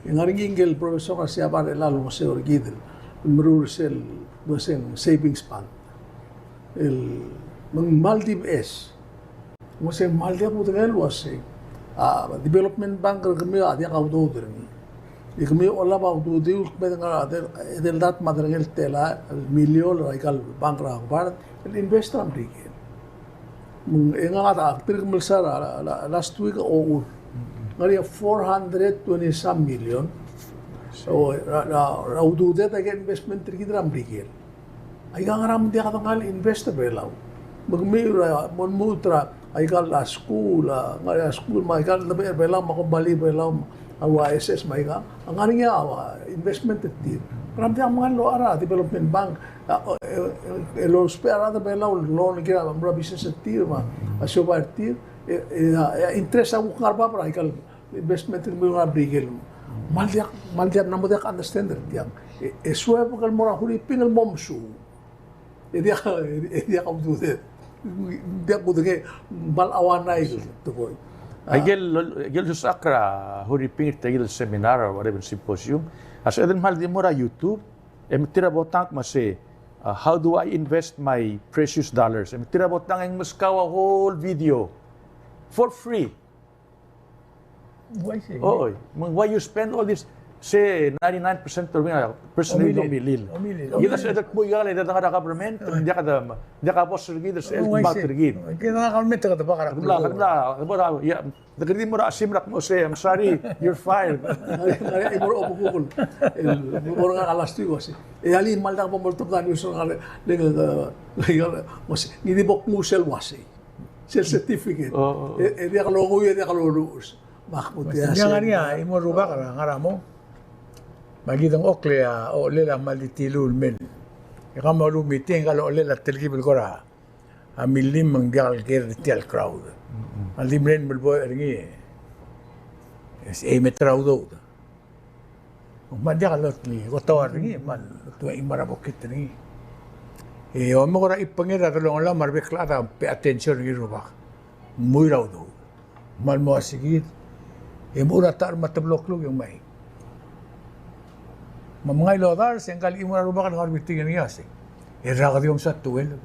E ng ngar er ngii a ngike el professor er a Siabal er chelechang el olengeseu er kid el meruul sel, sel savings bond. El, me ng kmal di beches. Ng uasei ng kmal diak kudengei el uasei, a, development bank er kemiu a diak a udoud er ngii. E kemiu a olab a ududiu el kmeed el ngar er a edei el dart me a derengel telael el miliol er aika el bank er a Harvard el invest er a Merikel. Me ng, e ngak a dirk mlsal er a, a, a last week a ochur. Ng ngar er ngii a four hundred twenty some million. O, er a, er a, er a ududed aike el investment er kid er a Merikel. Aika ngera me ng diak dengai el invest er a Belau. Me kemiu er a, mo lmuut er a, aika el skuul, a, ngar er a skuul, me aika el debechel er a Belau, me a kombalii er a Belau, me a ua S S me aika, a ngar er ngii a, a, investment er tir. Ngera me ng diak mengai el loan er a development bank, a, e, e, e lousbech a rechad er a Belau el loan er kid el mo er a business er tir, me a siobai er tir, e, e, a, e, interest a kuk ngar er a bab er aika el investment el mo er a Merikel. Kmal diak, kmal diak, ng mo diak understand er tiang. E, e suebek el mo er a Huriping el mo mesuub. E diak, e diak a ududed. Diak kudengei, kmal auanai el tekoi. A. Aike el, aike el ulsisechakl er a Huriping er tia el seminar or whatever symposium. A sebeched el kmal di mo er a YouTube, e me tir a botang me se, uh, how do I invest my precious dollars? E me tir a botang e ng meskau a whole video for free. Uaisei. Oi, me ng why you spend all this, se ninety-nine percent er ngii a personally omilil. Omilil. Omilil. Kid a sebeched el kmo aika el, e de ngar er a government, me ng diak de, diak a boss er kid, e sebeched el kmo er kid. Kid a government a kede bak er a, kede bak er a, ia, de kede di mo er a, sim er a kmo se, I'm sorry, you're fired. Ngar er ngii a chimo er a obekuk el, el mo er ngak a last week el uasei, e alii, kmal diak bo moltok a news er ngak, le, le, le, le, uasei, ngii di bo kmu sel uasei. Sel certificate. Oh, oh, oh. E, e diak longuu, e diak loluches. Mak, me tia. Ng ngar er ngii a chimo el rubak er a ngar er a mong. Me aki dengchokl e a, ochellel a kmal di tiluu el mei. E kmal meruul a meeting, e kau a ochellel a telkib el kora, a, millim me ng diak el ker er tia el crowd. Mm-mm. A di mle melboech er ngii. E sei me te er a udoud. Me ng diak el lotel, kot a ua er ngii, me a lotel a chimo er a bokit er ngii. E, omek er a chibengel er a delongelau me a rebek el chad a pay attention er ngii el rubak. Ng mui er a udoud. Me ng mo ua se kid, e mo er a ta er a me a teblo el kluk e ng mei. Me ng mngai el odars, e ngka el chimo er a rubak el ngar er a meeting er ngii a se, e rak di omsa tuel.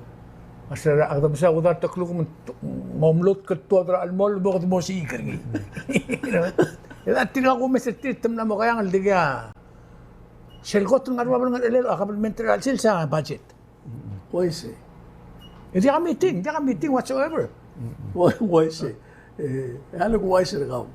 A se er a kede mesa kudal ta el kluk me ng omload el tuobed er a chelmoll, mo kede mo osiik er ngii. E a tirka kumes er tir te mla mo keang el dikea sel kot el ngar er a bab el ngar er a elel a kabelment er a chelsel a budget. Uaisei. E diak a meeting, diak a meeting whatsoever. Ua-, uaisei. E, e a le uaisei er kau.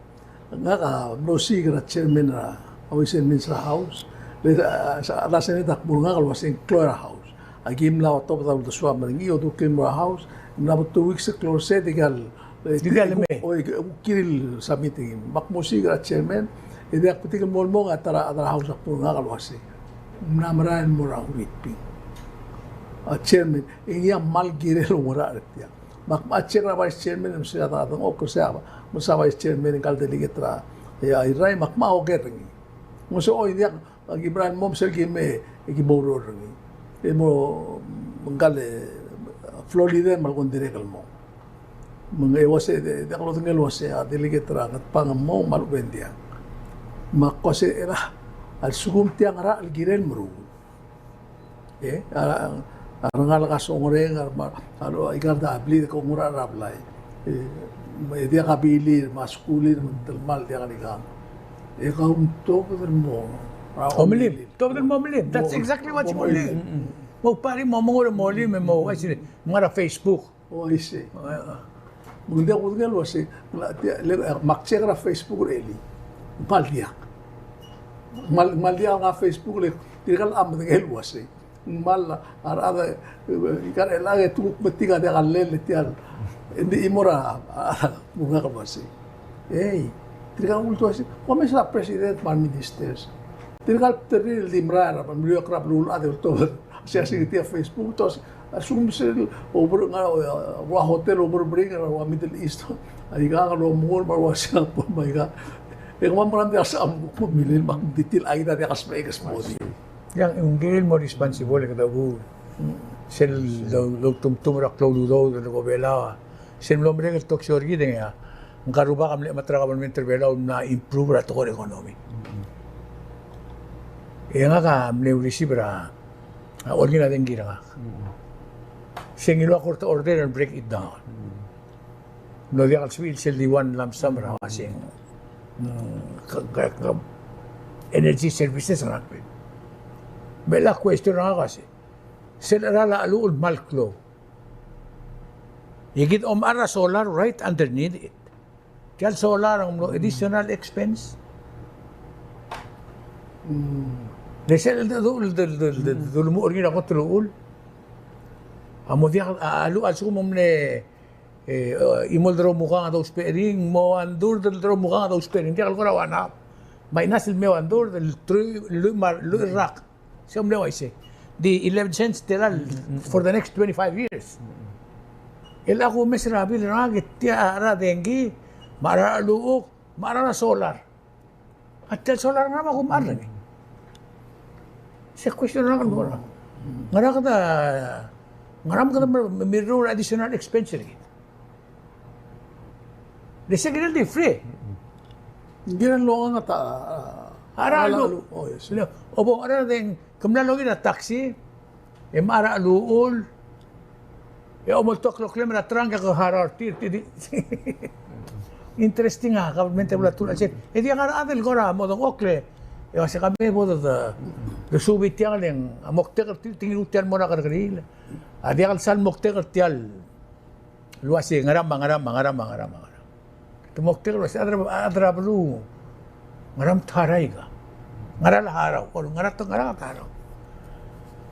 Ngak a mlo osiik er a chairman er a Ways and Means er a House. Le, a, a, a senate a kmo er ngak el ua se ng klou er a House. Aki mla otobed a uldesuam er ngii, odukel el mo er a House. Ng mla bo two weeks el klou er sei, dikea el Dikea el mei. Oi, kirir el submit er ngii. Me ak mo osiik er a chairman, e diak betik el mo el mong a ta er a, a ta er a House a kmo er ngak el ua se ng mla merael el mo er a Huiriping a chairman, e ngii a kmal kirel el oungerachel er tiang. Me ak check er a vice chairman, me sei a ta, ta, o, ko sei a, me sei a vice chairman, ngka el delegate er a, e, a Irrai, me ak kmal oker er ngii. Me sei, oi, diak, aki merael el mo, me sel ki mei, e ki mo oureor er ngii. E mo, me ngka el, e, floor leader me a lekong dirrek el mo. Me ng ua se, de, diak lodengei el ua se, a, delegate er a Ngatpang a mo, me a lechub e ng diak. Me ak kmo se, er a, a lsekum tiang a ngerachel el kirel el meruul. E, a, a rengalek a songerenger, me a, a, lo, aika el ta blid e ke oungerachel er a blai. E, me diak a bilir, me a skulir, me ng telemall, diak el ikang. E kau mtobed el mo. A, omelim. Omelim. Tobed el mo omelim. That's exactly what you want. Mo omelim. Mm-mm. Mo pari mo mengur e mo olim e mo, uaisei, mo ngar er a Facebook. Uaisei. Me ng diak kudengei el uaisei, ng locha tia, le, e, me ak check er a Facebook er a elii. Ng kmal diak. Ng kmal, ng kmal diak a Facebook le, tirka el medengei el uaisei. Ng kmal a rechad, e, ika el chad e te kuk metik a diak a llel e tia el, e ng di chimo er a, a, a, mo ngak el uaisei. Ei, tirka el ultuil el uaisei, ko mes er a president me a ministers. Tirka el bdelir el di merael er a, me a meliuekl er a beluulechad e oltobed. Sei a sel tia Facebook, tos, a lsekum sel, over, ngar er a, ua hotel overbring er a ua Middle East. Aika el omengur me a ua Singapore me aika. E kemam a mera el diak a lsekum kuk mo milil me ak di tir a ida diak el smecher el smodii. Ng kirel el mo responsible e kede kuk sel lo, lo tumtum er a klou el udoud el ko Belau. Sel mlo merek el talk show er kid e ngii a, ngka el rubak a mle chemat er a government er a Belau el mla improve er a tekoi er a economy. E ngak a mle receive er a, a, olengit a dengki er ngak. Se ngii el ua court order el break it down. Ng mlo diak el sebechir sel di one lump sum er a uaseng, mm, ka, ka, ka, energy services er a ngar er a Belau. Me a question er ngak a se, sel cheral a cheluch el kmal klou, e kid omechar er a solar right underneath it. Tia el solar a mlo additional expense. Mm. Le sel de, de, de, de, de, de ulemuchel er ngii er a kot el uchul a mo diak a, a, a, a lsekum ng mle, e, e, chimo el dromukang a dousbech er ngii, ng mo one third el dromukang a dousbech er ngii, ng diak el kora one half. Minus el me one third el truich, lluich me a, lluich el rak. Se ng mle uaisei. Di eleven cents tia el, mm, mm, mm, for the next twenty-five years. Mm, mm. El a kumes er a bill er ngak e tia a cheral a dengki, me a cheral a cheluch, me a cheral a solar. A tia el solar ngera me a kumechar er ngii? Se question er ngak el mo er a, ngera kede, ngera me kede me, me, mirruul er a additional expense er kid? Le se kirel di free. Kirel longang a ta, a, a cheral a cheluch. Oh, yes. Le, o bo, a cheral a deng, ke mla loker a taxi, e me a cheral a cheluch, e omoltok el oklem er a trunk e ke harau er tir, tir di. Interesting a, government a bla tula sel. E diak a rechad el kora mo dengchokl, e ua se ka me bo de, de, de subii tiang le ng, a moktek er tir, te ngiluu tia el mo er a kerrekeriil. A diak el sal moktek er tia el el uase ngera me a ngera me a ngera me a ngera me a ngera. Te moktek el uase a chad er a, a chad er a beluu, ngera me te harau aika? Ngera el harau, o ngera te, ngera te harau?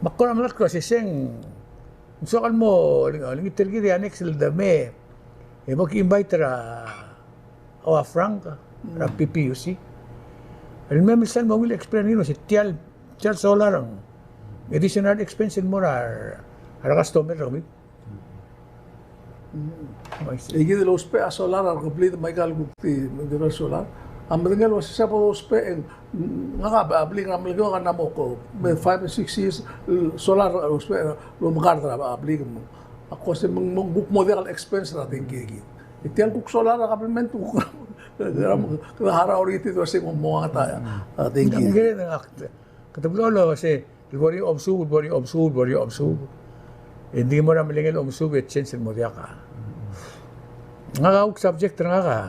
Me ak kora melatk el uase se ng soak el mo, olengit er kid e a next el de me, e bo ki invite er a, a ua Frank, er a P P U C. El mei me sel mo ungil explain er ngii el uase tia el, tia el solar a ng additional expense el mo er a, er a customer er kemiu. Mm. Uaisei. E kid el ousbech a solar a rekeblilt me aika el kuk di, di solar. A medengei el uasei se bo dousbech, e ng, ngak a blik er a Melekeok a mla mo ko, me five and six years, solar a dousbech el omekard er a blik. Ak uasei me ng, me ng kuk mo diak el expense er a tengki. E tia el kuk solar er a government, kuk, kede harau er ngii el uasei ng mo ngat a tengki. Kede blechoel el uasei, el bo er ngii a omesuub, el bo er ngii a omesuub, el bo er ngii a omesuub. E ng di mo er a melengel a omesuub e change el mo diak a. Ngak a kuk subject er ngak a,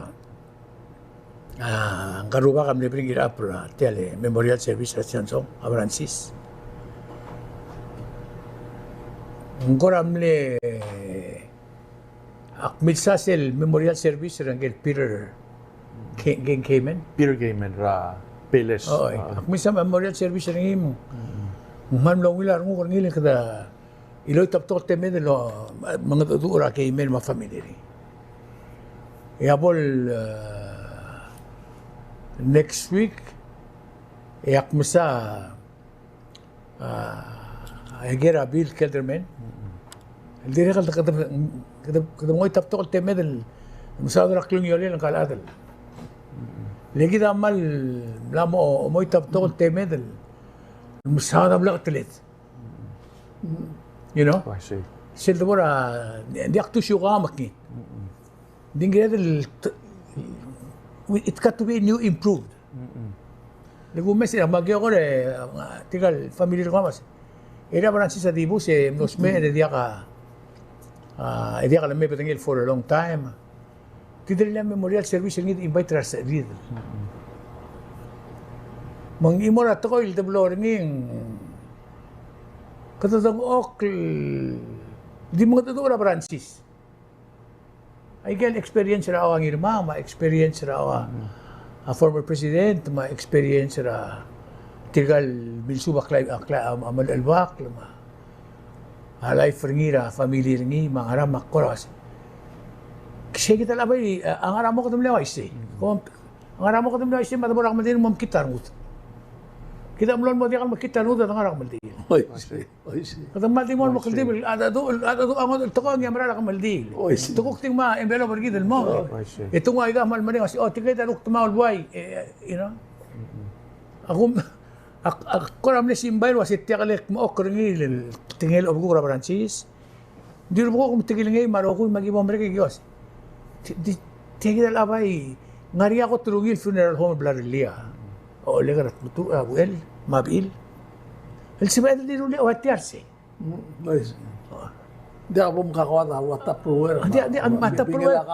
a, ngka el rubak a mle bring it up er a tia el memorial service er a Sion Song, a Francis. Ng kora mle Ak milsa sel memorial service er ngike el Peter Ke-, Ke-, Kamen. Peter Kamen er a Payless. Oi, ak milsa memorial service er ngii me ng kmal mlo ungil a renguk er ngii el kede iloit a betok el temed el mengedecheduch er a Kamen me a family er ngii. E a bo el, e, next week, e ak mesa a, a ker a Bill Kelderman. El dirrek el kede, kede, kede mengoit a betok el temed el mesaod er a klungiolel ngka el chad. Le kid a kmal mla mo, mengoit a betok el temed el mesaod a bleketeled. You know? Oh, I see. Sel debo er a, ng diak tusiu kau me kid. Ng di ng kired el, it got to be new improved. Le kumes e a Melekeok e, tirka el family er kemam a se, er a Francis a dibus e mlo smecher e diak a, a, e diak leme bedengel for a long time. Kid el memorial service er ngii de invite er a resechelid. Me ng chimo er a tekoi el deblo er ngii, kede dengchokl el di mengedecheduch er a Francis. Aike el experience er a Ngirmang, me a experience er a, a former president, me a experience er a tirka el milsuub a klai-, a klai-, a, a melechelbakl, me a life er ngii er a family er ngii, me a ngerang me a kora uase, se kid a bai, a ngerang mo kede mle uaisei. Kom Ngar er a mo kede mle uaisei me a debo er a kemeldiil el mo mekngit a rengud. Kid a mlo el mo diak el mekngit a rengud e de ngar er a kemeldiil. Oi, oi, oi. Kede kmal di mo el mo kldibel, a dedu, a dedu a ngodech el tekoi a mera er a kemeldiil. Oi. Te kuk di ngmai a envelope er kid el mong. Oi, oi. E te nguu aika kmal mereng a se, o, tirke a rukdemaol el buai, e, you know. A kum, ak, ak kora mle simbai el uase tia kele kmo oker er ngii el tekingel obekuk er a Francis. Ng di rebekuk me te kilengei me a rokui me aki bo merek e ki uase, di, di, tia kid el bai, ngar er ngii a kot el ungil funeral home el bla lerellii a Oleg er a Tmetuchl, a Uchel, me a bechil. El sebeched el di rullii a ua tia er sei. Mm, oi. Diak bo mkakoad a ua Tupperware. Diak, diak, me a Tupperware.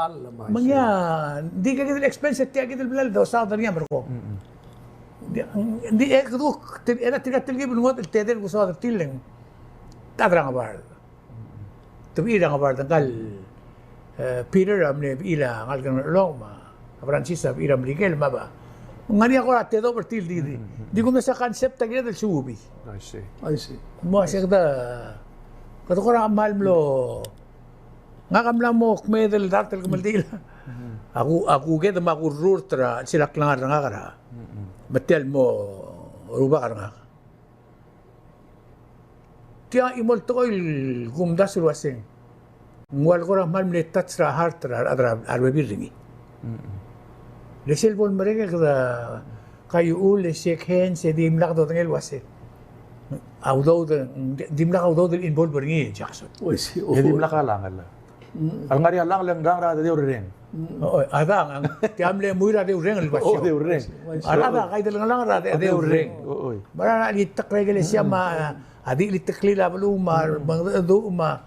Me ng, ng di tia kid el expense, tia kid el bla ledosaod er ngii a merekong. Diak, ng di e kede kuk, e a tirka el telkib el ngodech el tedei el kusaod er tir el ng, ta er a Ngebard. Te bechil er a Ngebard, ngka el, e, Peter a mle bechil a ngalek er a Ngerchelong, me a Francis a bechil er a Merikel, me a ba. Ng ngar er ngii a kora tedobech er tir el di, di. Di kumes a concept a kired el suubii. I see. I see. Mo se kede, kede kora kmal mlo, ngak a mla mo kmeed el dart el kemeldiil. Ak, ak kuked me ak rurt er a, sel a klengar er ngak er a, me tia el mo rubak er ngak. Tia a chimo el tekoi el kumdasu el uaseng, ng ua le kora kmal mle touch er a heart er a, er a, er a rebebil er ngii. Le sel bo lemerek e kede kaiuul e shake hands e dimlak dodengei el uase a udoud, dimlak a udoud el involve er ngii, Jackson. Oi, si, e dimlak a langel. A lengar er ngii a langel e ng ngar er a deurreng. Oi, a dang, tia mle mui er a deurreng el basio. O, deurreng. A dang, a dang, a dang, a dang, a deurreng. Oi. Me a dang, a di tek er a ikelesia me a di, di tek er a beluu me a, me a,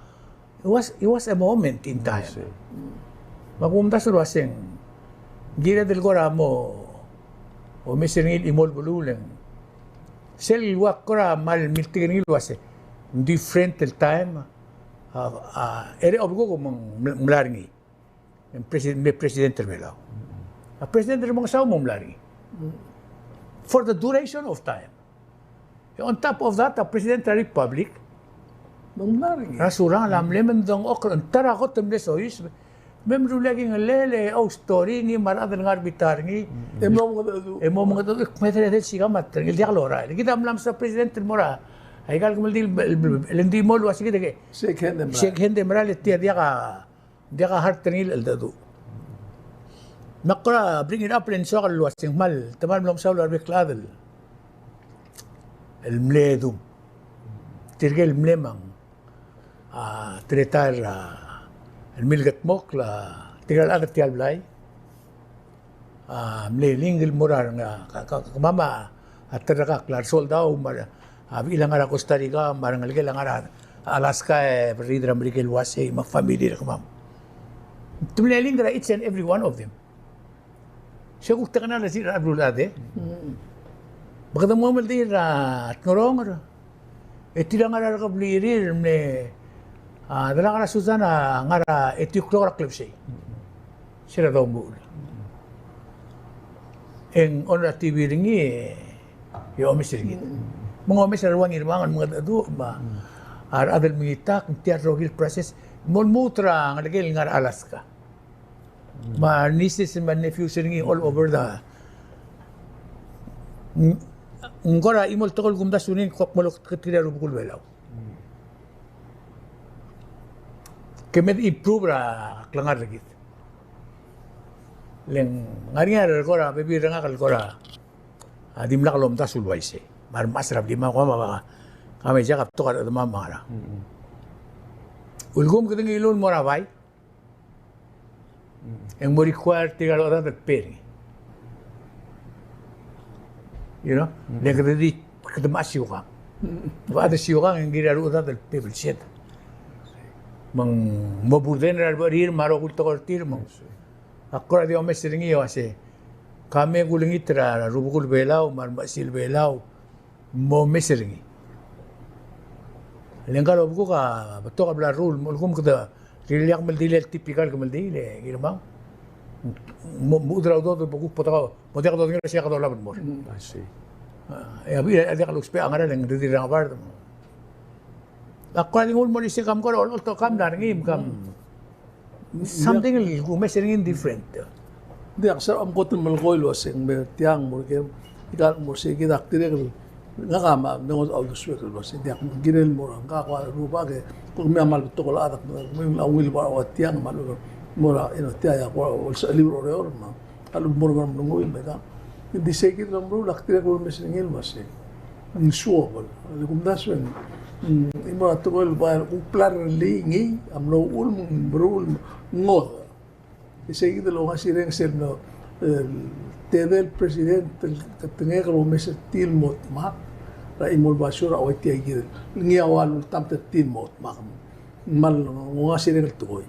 it was, it was a moment in time. Me a kumdasu el uaseng, kired el kora mo omes er ngii el chimo el beluu el ng, sel ua kora kmal miltik er ngii el uase different el time. A, a, er a obekuk me ng mla er ngii. Ng president, me president er a Belau. A president er a Remengesau me ng mla er ngii. For the duration of time. On top of that, a president er a Republic, me ng mla er ngii. Er a Surangel a mle mendengchokl er a ta er a kot el mle soiseb. Me mruul a kingelel e oustory ngii me a rechad el ngar er a bita er ngii. E mo mengedecheduch. E mo mengedecheduch, kmeed er a edei el sikamat er ngii el diak lorael. Kid a mla mesa president el mo er a, aika el kemeldiil el, el, el, el ng di mo el uase kid e ke shake hand e merael. Shake hand e merael e tia diak a, diak a heart er ngii el cheldecheduch. Me ak kora bring it up le ng soak el uaseng kmal, te kmal mlo mesaul a rebek el chad el mle dum. Tirke el mle mang, a, teletael er a, el milkedmokl a tirke el chad er tia el blai a mle link el mo er a, ka, ka, kemam a terrekakl a resoldau me a, a bechil a ngar er a Costa Rica me a rengelekel a ngar er a Alaska e berriid er a Merikel uasei me a family er kemam. Te mle link er a each and every one of them. Se kuk tekoi er a sel beluulechad e. Me kede mo meldii er a Tngeronger. E tir a ngar er a rekeblirir el mle, a, delak er a Susan a ngar er a eight o'clock er a klebesei. Se er a domuchel. E ng on er a T V er ngii e omes er kid. Me ng omes er a rua Ngirmang el mengedecheduch me a rechad el mengitak, ng tia el rokir el process. Mo lmuut er a ngelekel ngar er a Alaska. Me a nieces me a nephews er ngii all over the, ng, ng kora chimo el tekoi el kumdasu er ngii, ng kuk mo loketeketii a rubekul Belau. Ke me de improve er a klengar er kid. Le ng ngar er ngii a rekora bebil er ngak el kora, a, dimlak lomdasu el uaisei. Me a remaster er a blimam, kemam a, kemam a Jack a betok a rechedemam me a ngerang. Ulekum kede ngiluu el mo er a bai. E ng mo require tirka el chedad el pay er ngii. You know? Le kede di, kede mo siukang. Kede siukang e ng kirir a rechedad el pay er sel. Me ng mo burden er a rebecherir me a rokui el tekoi er tir me ng. Ak kora di omes er ngii el uasei, ka me kulengit er a rubekul Belau me a remechesil Belau, mo omes er ngii. Le ngka el obekuk a betok a bla leruul, me ulekum kede rirellii a kemeldiil el typical kemeldiil e Ngirmang. Mo, mo uchul a udoud el bo kuk bo dodengei, mo diak dodengei el uasei kede olab el mo er. Mm, I see. A, e a bechil a diak lousbech a ngerang, le ng redil er a ngebard. Ak kora di nguu el mo er isei, kemam kora olecholt a kemam el ngar er ngii, me kemam. Something el kumes er ngii el different. Ng diak, se a mkot el melekoi el uaseng me tiang mo er kem, ikal mo er sei kid a ktirek el, ngak a me ngodech a uldesuek el uaseng diak, ng kirel mo er ngak a rubak e, kuk me a kmal betok el chad, me a ungil el bar a ua tiang, me a lechub mo er a, you know, tia a kora olsechelib er Oreor, me a lechub mo er a Ngeremlengui, me ka. Ng di sei kid el omeruul a ktirek el kumes er ngii el uaseng. Ng suobel. Le kumdasu e ng, mm, ng mo er a tekoi el bai kuk bla lerellii ngii a mlo uchul me ng meruul el ngodech. E sei kid el ongasireng sel mlo, e, tedei el president el ketengek el omes er tir el mo dmak er a chimo el basio er a ua tia kid el ngii a ua lultamt er tir el mo dmak. Kmal ongasireng el tekoi.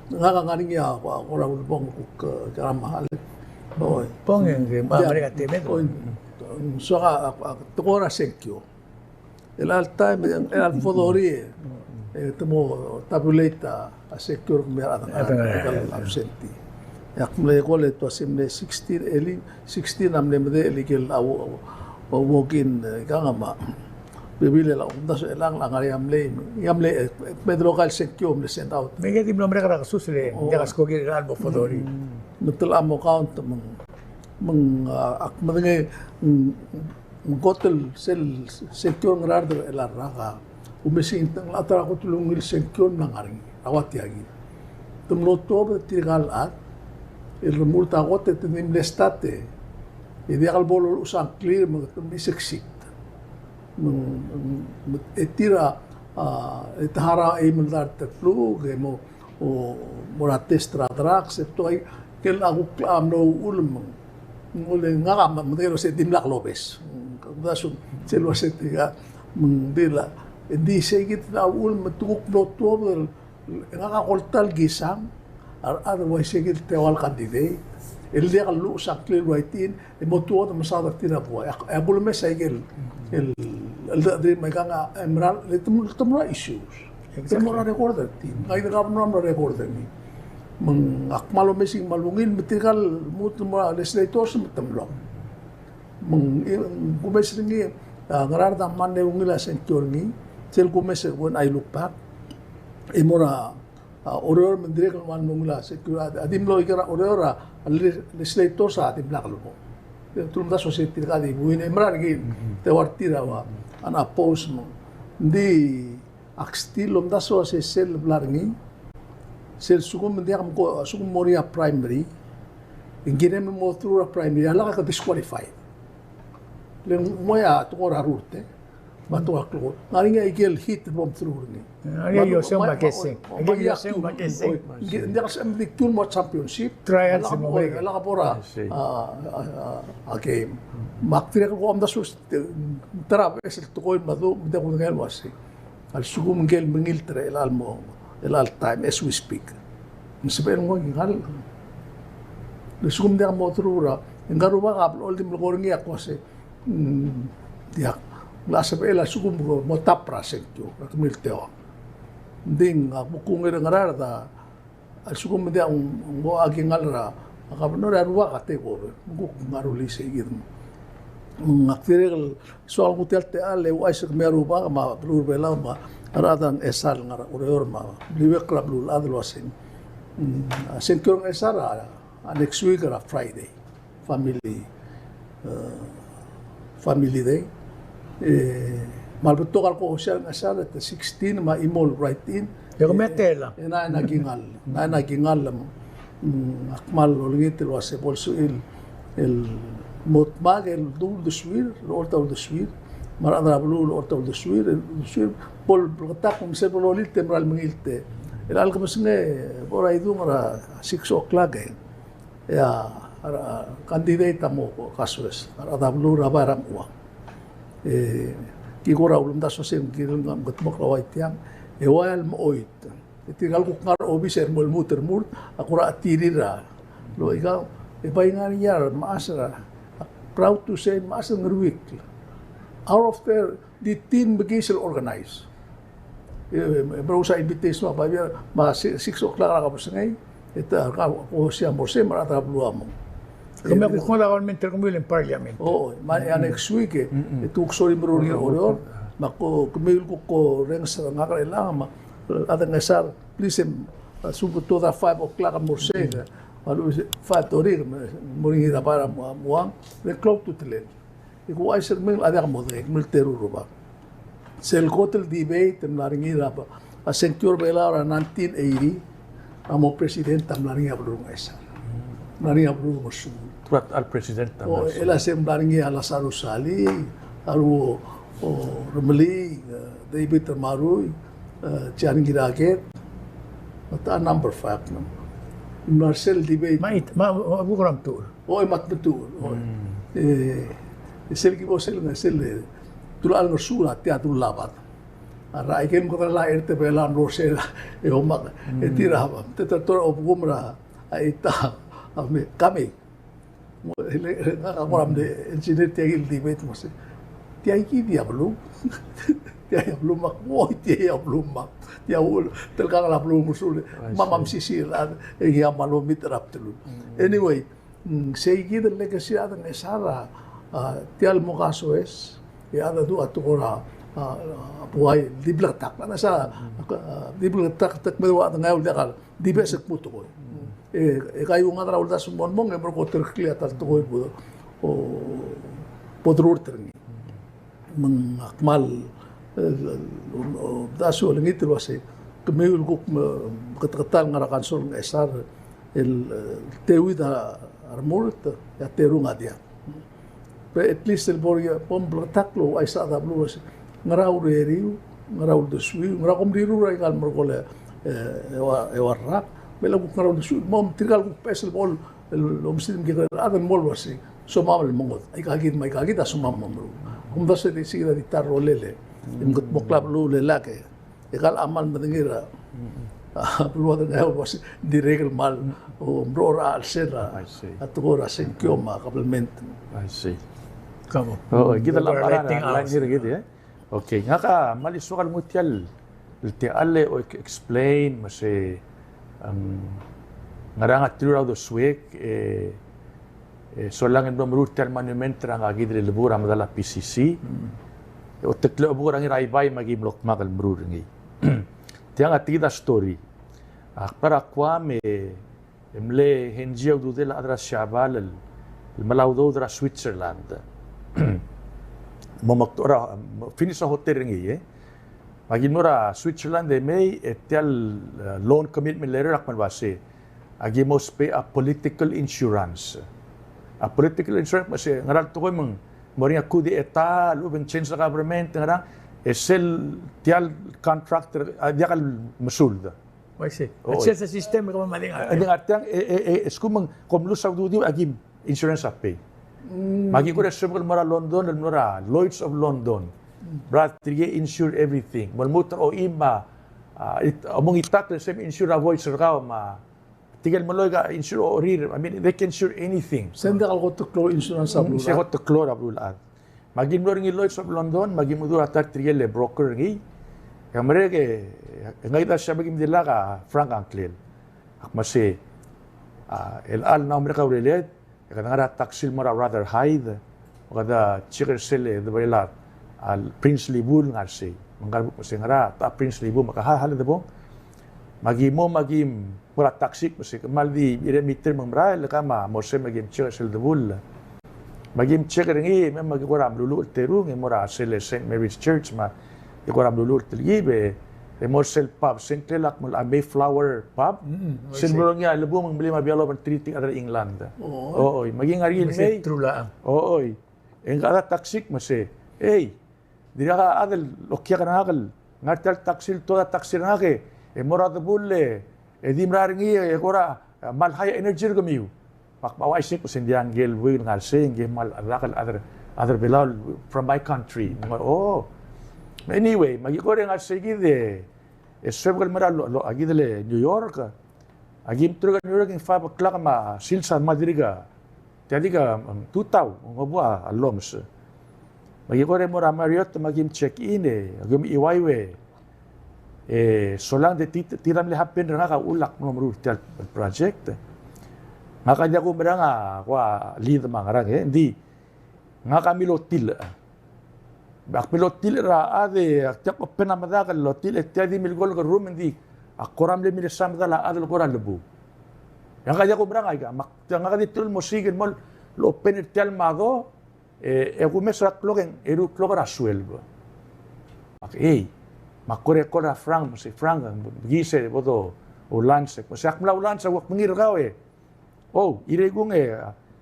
Ngak a ngar er ngii a, a, kora ulebongel kuk, e, keramam. Oi. Bong e ng, a, ia, merek a temed. Oi. Soak a, a, a, tekoi er a sengkio. Chelecha el taem, chelecha el fodori, e, te mo tabulate a, a sengkio er kemiu a rechad er a Ngaraard, a rechad el absentee. E ak mle call e te uasei mle sixteen, elii, sixteen a mle medechel ikel a, a, a walk-in, e, ikang me a bebil el a kumdasu e ng ngar er ngii a mle, a mle, e, me de local sengkio a mle send out. Me ng di mlo merek er a kesus le, o, ng diak a skoki er a mo fodori. Mm. Me te locha mo count me ng, me ng, a, ak medengei, mm, ng kot el sel sengkio er a Ngaraard er chelecha el rak a kumes er ngii, ng locha ta er a kot el ungil sengkio el mla ngar er ngii, a ua tia kid. Te mlo tuobed tirka el chad el remurt a kot e te di mle start e, e diak el bo loluches a ngklir me te mle succeed. Me, me, e tir a, a, e te harau a eim el dart el kluk, e mo, o, mo er a test er a drugs, e betok a ikel a kuk locha mlo uchul me ng, ng ule ngak a medengei el uasei dimlak lobes. Kumdasu, sel uasei tirka, me ng di la, e di sei kid a uchul me te kuk mlo tuobed el, ngak a ko el ta el kisang, a rechad el uaisei kid el teua el candidate, el diak lluches a ngklir el ua tia, e mo tuobed el mesaod er tir a buai. E ak, e ak ulemes a ikel, el, el, el, el, me ikang a, e mera, le te mo, te mo er a issues. Exactly. Te mo er a record er tir. Ngak a di governor a mlo record er ngii. Me ng ak kmal omes e ng kmal ungil, me tirka el lmuut el mo er a legislators me te mlo. Me ng, e, kumes er ngii, a, Ngaraard a mle ungil a sengkio er ngii, sel kumes er, when I look back, e mo er a, a, Oreor me ng dirrek el kmal ungil a sengkio, a, a di mlo ikel Oreor a, a, le-, legislators a dimlak lebo. Te ulemdasu e sei tirka di buin, e mera er ngii, te ua er tir a ua, unopposed me ng di, ak still lomdasu e sei sel bla er ngii, Sel lsekum ng diak mko, lsekum ng mo er ngii a primary, e ng kirem el mo through er a primary, a lak e ke disqualified. Le ng mo er a tekoi er a rurt, e. Me a tekoi er a klukuk. Ng ngar er ngii a ikel heat el bo mthrough er ngii. Ng ngar er ngii a ioseng me a keseng. Ng ngar er ngii a ioseng me a keseng. Ng diak sebechem di kiu el mo championship. Trials el mo er ngii. A lak bo er a, a, a, a game. Me ak dirrek el ko omdasu el ta er a beches el tekoi el madu, me te kudengei el uasei. A lsekum ngike el mengilt er chelecha el mo, chelecha el taem, as we speak. Ng sebechel nguu a kingall. A lsekum ng diak mo through er a, e ngka el rubak a blechoel di melekoi er ngii a kmo uasei, mm, diak. Ng locha sebechel a lsekum ko mo top er a sengkio, er a kemiu el teuang. Ng di ng kuk ungil er a Ngaraard a, a lsekum ng diak ng, ng ua kingall er a, a governor, a rubak a take over. Ng kuk ngar er a uleisei kid. Mm, ak dirrek el soak el nguu tia el techall e ouchais er kemiu a rubak me a beluu er a Belau me a rechad er a Ngchesar el ngar er a Oreor me a bliuekl er a beluulechad el uasei. Mm, a sengkio er a Ngchesar a, a next week er a Friday. Family, eh, family day. E, me a lebetok a le ko host er a Ngchesar er a sixteen me a chimo el write in. E kemiu a tela. E, e ng ngar er ngii a kingall. Ng ngar er ngii a kingall me, mm, ak kmal olengit el uasei bo lsebechiu el mo dmak el dmu el uldesuir, el olta uldesuir. Me a rechad er a beluu el olta uldesuir, el uldesuir. Bo lebleketakl me sel bo lolilt e mera el mengilt e. Chelecha el kebesengei, bo er a idung er a six o'clock e. E a, a, a candidate a mo kasoes, a rechad er a beluu er a bai er a Mechuang. E, ki kora ulemdasu el uasei ng kirel ngar, mekedmokl a ua tiang, e ua el mechoit. E tirka el kuk ngar er a obis e mo lmuut el remurt, a kora chetirir a, lo ika, e bai ngar er ngii a remechas er a, proud to say, mechas el ngeruikl. Out of their Di tin mekiis el organize. E, e, e, merous a invitation me a babier, me a si-, six o'clock er a kebesengei, e te, er a, ko sia mo er sei, me a rechad er a beluu a mong. Kemiu a kuk ngodech a government er kemiu el parliament. O, me a next week, e, e te kuk sorir el meruul er a Oreor, me a ko, kemiu el kuk orrenges er ngak er chelechang, me a rechad er a Ngchesar, please, em, a, lsekum ke tuobed er a five o'clock el mo er sei, me a lechub e five thirty, me, mo er ngii er a bai er a Mechuang, me klou a ultutelel. E kuuchais er kemiu el chad a diak modengei, kemiu el teru el rubak. Sel kot el debate el mla er ngii er a, a sengkio er a Belau er a nineteen eighty, a mo president a mla er ngii a beluu er a Ngchesar. Mla er ngii a beluu er a Ngersungul. Tuat el president a. O, el a se mla er ngii a Lazarus Salii, a Ruo, o, Remeliik, e, David Ramarui, e, John Ngiraked, me te a number five, no? Mla er sel debate. Me a it, me a, me a, me a, Oi, me a tmetuchl. Oi. Mm. E, e sel ki bo sel, sel, e, tulechang er a Ngersungul a tia a dullabad. A rechad a ikel mekera el ua er a Belau el mlo er sei e omak. Mm. E tir a, te, te, te, obekum er a, a, ita, a, me, kami. Mo, e le, e, ngak a kora mle engineer tia el debate mo se. Tia ikid a beluu. Tia a beluu me ak, oi, tia a beluu me ak. Tia ul, telkang a beluu er a Ngersungul. I see. Me a mesisiich el chad, e ngii a mlo meet er a bdelul. Mm. Anyway, Mm, sei kid el legacy er a rechad er a Ngchesar, a, tia el mo kasoes, e a dedu a tekoi er a, a, a buai, di bleketakl. A ngesang, a, di bleketakl, te kmo ua dengai el diak a, di beches el kmo tekoi. E, e kaiuang a rechad er a uldasu el mo mong, e merekong e terkeklii a ta el tekoi el bo, o, bo derurt er ngii. Me ng kmal, e, e, uldasu el olengit el uasei, kemiu el kuk me, meketeketang el ngar er a council er a Ngchesar, el, e, teuid a remurt, e a terung a diak. Be at least el bo er ngii, bo mbleketakl el ouchais er a rechad er a beluu el uasei, ngera ureriu, ngera uldesuiu, ngera kom rirur er aika el merekong e, e, eua, eua el rak, me a kuk ngera uldesuiu, mo tirka el kuk beches el bo el, el omes er ngii me a rechad el mo el uasei, somam el mengodech, aika kid me aika kid a somam el mo meruul. Kom dasa di sei kid a di ta el rolel e, e mekedmokl a beluu el lak e, e kal a kmal medengei er a, a, beluu a dengai el uasei, dirrek el kmal, o, mlo er a chelsel a, I see, a tekoi er a sengkio me a kabelment. I see. Kabo. O, kid a la, mera er a line er kid, e? Okay, ngak a kmal soak el nguu tia el techall e o explain me se, em, ngerang a teru el uldesuek, e, e solang e mlo meruul tia el monument er ngka kid el lebu er a medal a P C C. Mm. E oteklechebukl er a Ngiraibai me aki mlo dmak el meruul er ngii. Tiang a tia kid a story. Ak bai er a Guam e e mle henzi a ududel a chad er a Siabal el, el mla udoud er a Switzerland. Mo mekdechor a, mo finish a hotel er ngii, e. Me aki mlo er a Switzerland e mei, e tia el, eh, loan commitment letter a kmal uase, aki mo ousbech a political insurance. A political insurance me se ngera el tekoi me ng mo er ngii a coup d'etat, lechub e ng change the government, ngera, e sel tia el contractor a diak el mesuld. Oi, sei. Oi. Sel system e kemam a di ngar. A di ngar tiang, e, e, e, e sekum ng kom lose a ududiu, aki insurance a pay. Mm. Me aki kora suebek el mo er a London, el mo er a Lloyd's of London. Mm. Bra tirke insure everything. Me lmuut er a ochim me a, a, it, omong itak el se el insure a voice er kau me a tirke el meloi a insure a orir. I mean, they can insure anything. Se ng diak el kot el klou a insurance a beluulechad. Se kot el klou a beluulechad. Me aki mlo er ngii el Lloyd's of London, me aki mo dmu er a ta er tirke el broker er ngii. E merek e, e ngak a di sebechem el di lak a Frank a ngklel. Ak mesa, a, el chelecha el mla merek a ureled, e kede ngar er a taxi el mo er a Rotherhithe, me kede check er sel, e, debelel a, a Princely Pool el ngar sei. Me ngak a mesa, ngera ta Princely Pool, me ka, ha, ha le debong. Me aki mo, me aki mo er a taxi, me se kmal di, irei meter me ng merael, e kemam a mo er sei me aki check er sel debull. Me aki check er ngii, me, me aki kora meluluuch el terung, e mo er a sel Saint Mary's Church, me aki kora meluluuch el telkib, e mo er sel pub, se ng ngklel a kmo a Mayflower Pub. Mm, mm, sel mlo er ngii a lebu me ng mle me a bialo me ng three tirke el chad er a England. Oh. Oi, me aki ngar er ngii el mei. Oi. E ngak a taxi, me se, ei, Dirrek a chad el okiak er ngak el ngar tia el taxi el tuobed a taxi er ngak e, e mo er a debull e, e di mera er ngii e kora, e, kmal high energy er kemiu. Me ak ouchais e kmo se ng diak, ngike el buik el ngar sei, ngike el kmal chedak el chad er, chad er Belau from my country. Me ng, oh. Anyway, me aki kora ngar sei kid e, e suebek el mo er a lo, lo, a kid el New York. Aki mteruk er a New York e ng five o'clock me a sils a kmal dirk, tia dirk, mm, tutau, ng oba a llomes. Me aki kora mo er a Marriott me aki check in e, aki mchiuaiu e, e solang e di, di tir a mle happen er ngak a uchul ak mlo meruul er tia el project. Ngak a diak kumerang a kua lead me a ngerang e, ng di ngak a milotilech. Ak milotilech er a chad e, ak diak open a medakl el lotilech e tia di milkolk el room, ng di ak kora mle milsa medal a chad el kora lebu. E ngak a diak kumerang aika, me ak, tia ngak a di teru el mo siik el mo open er tia el mado, e, e kumes er a klok e ng eru el klok er a sueleb. Ak, ei, me ak kora call er a Frank, me se Frank, ng bekiis e bo do lunch, me se ak mla lunch, ak mengiil er kau e, oh, irei kung e,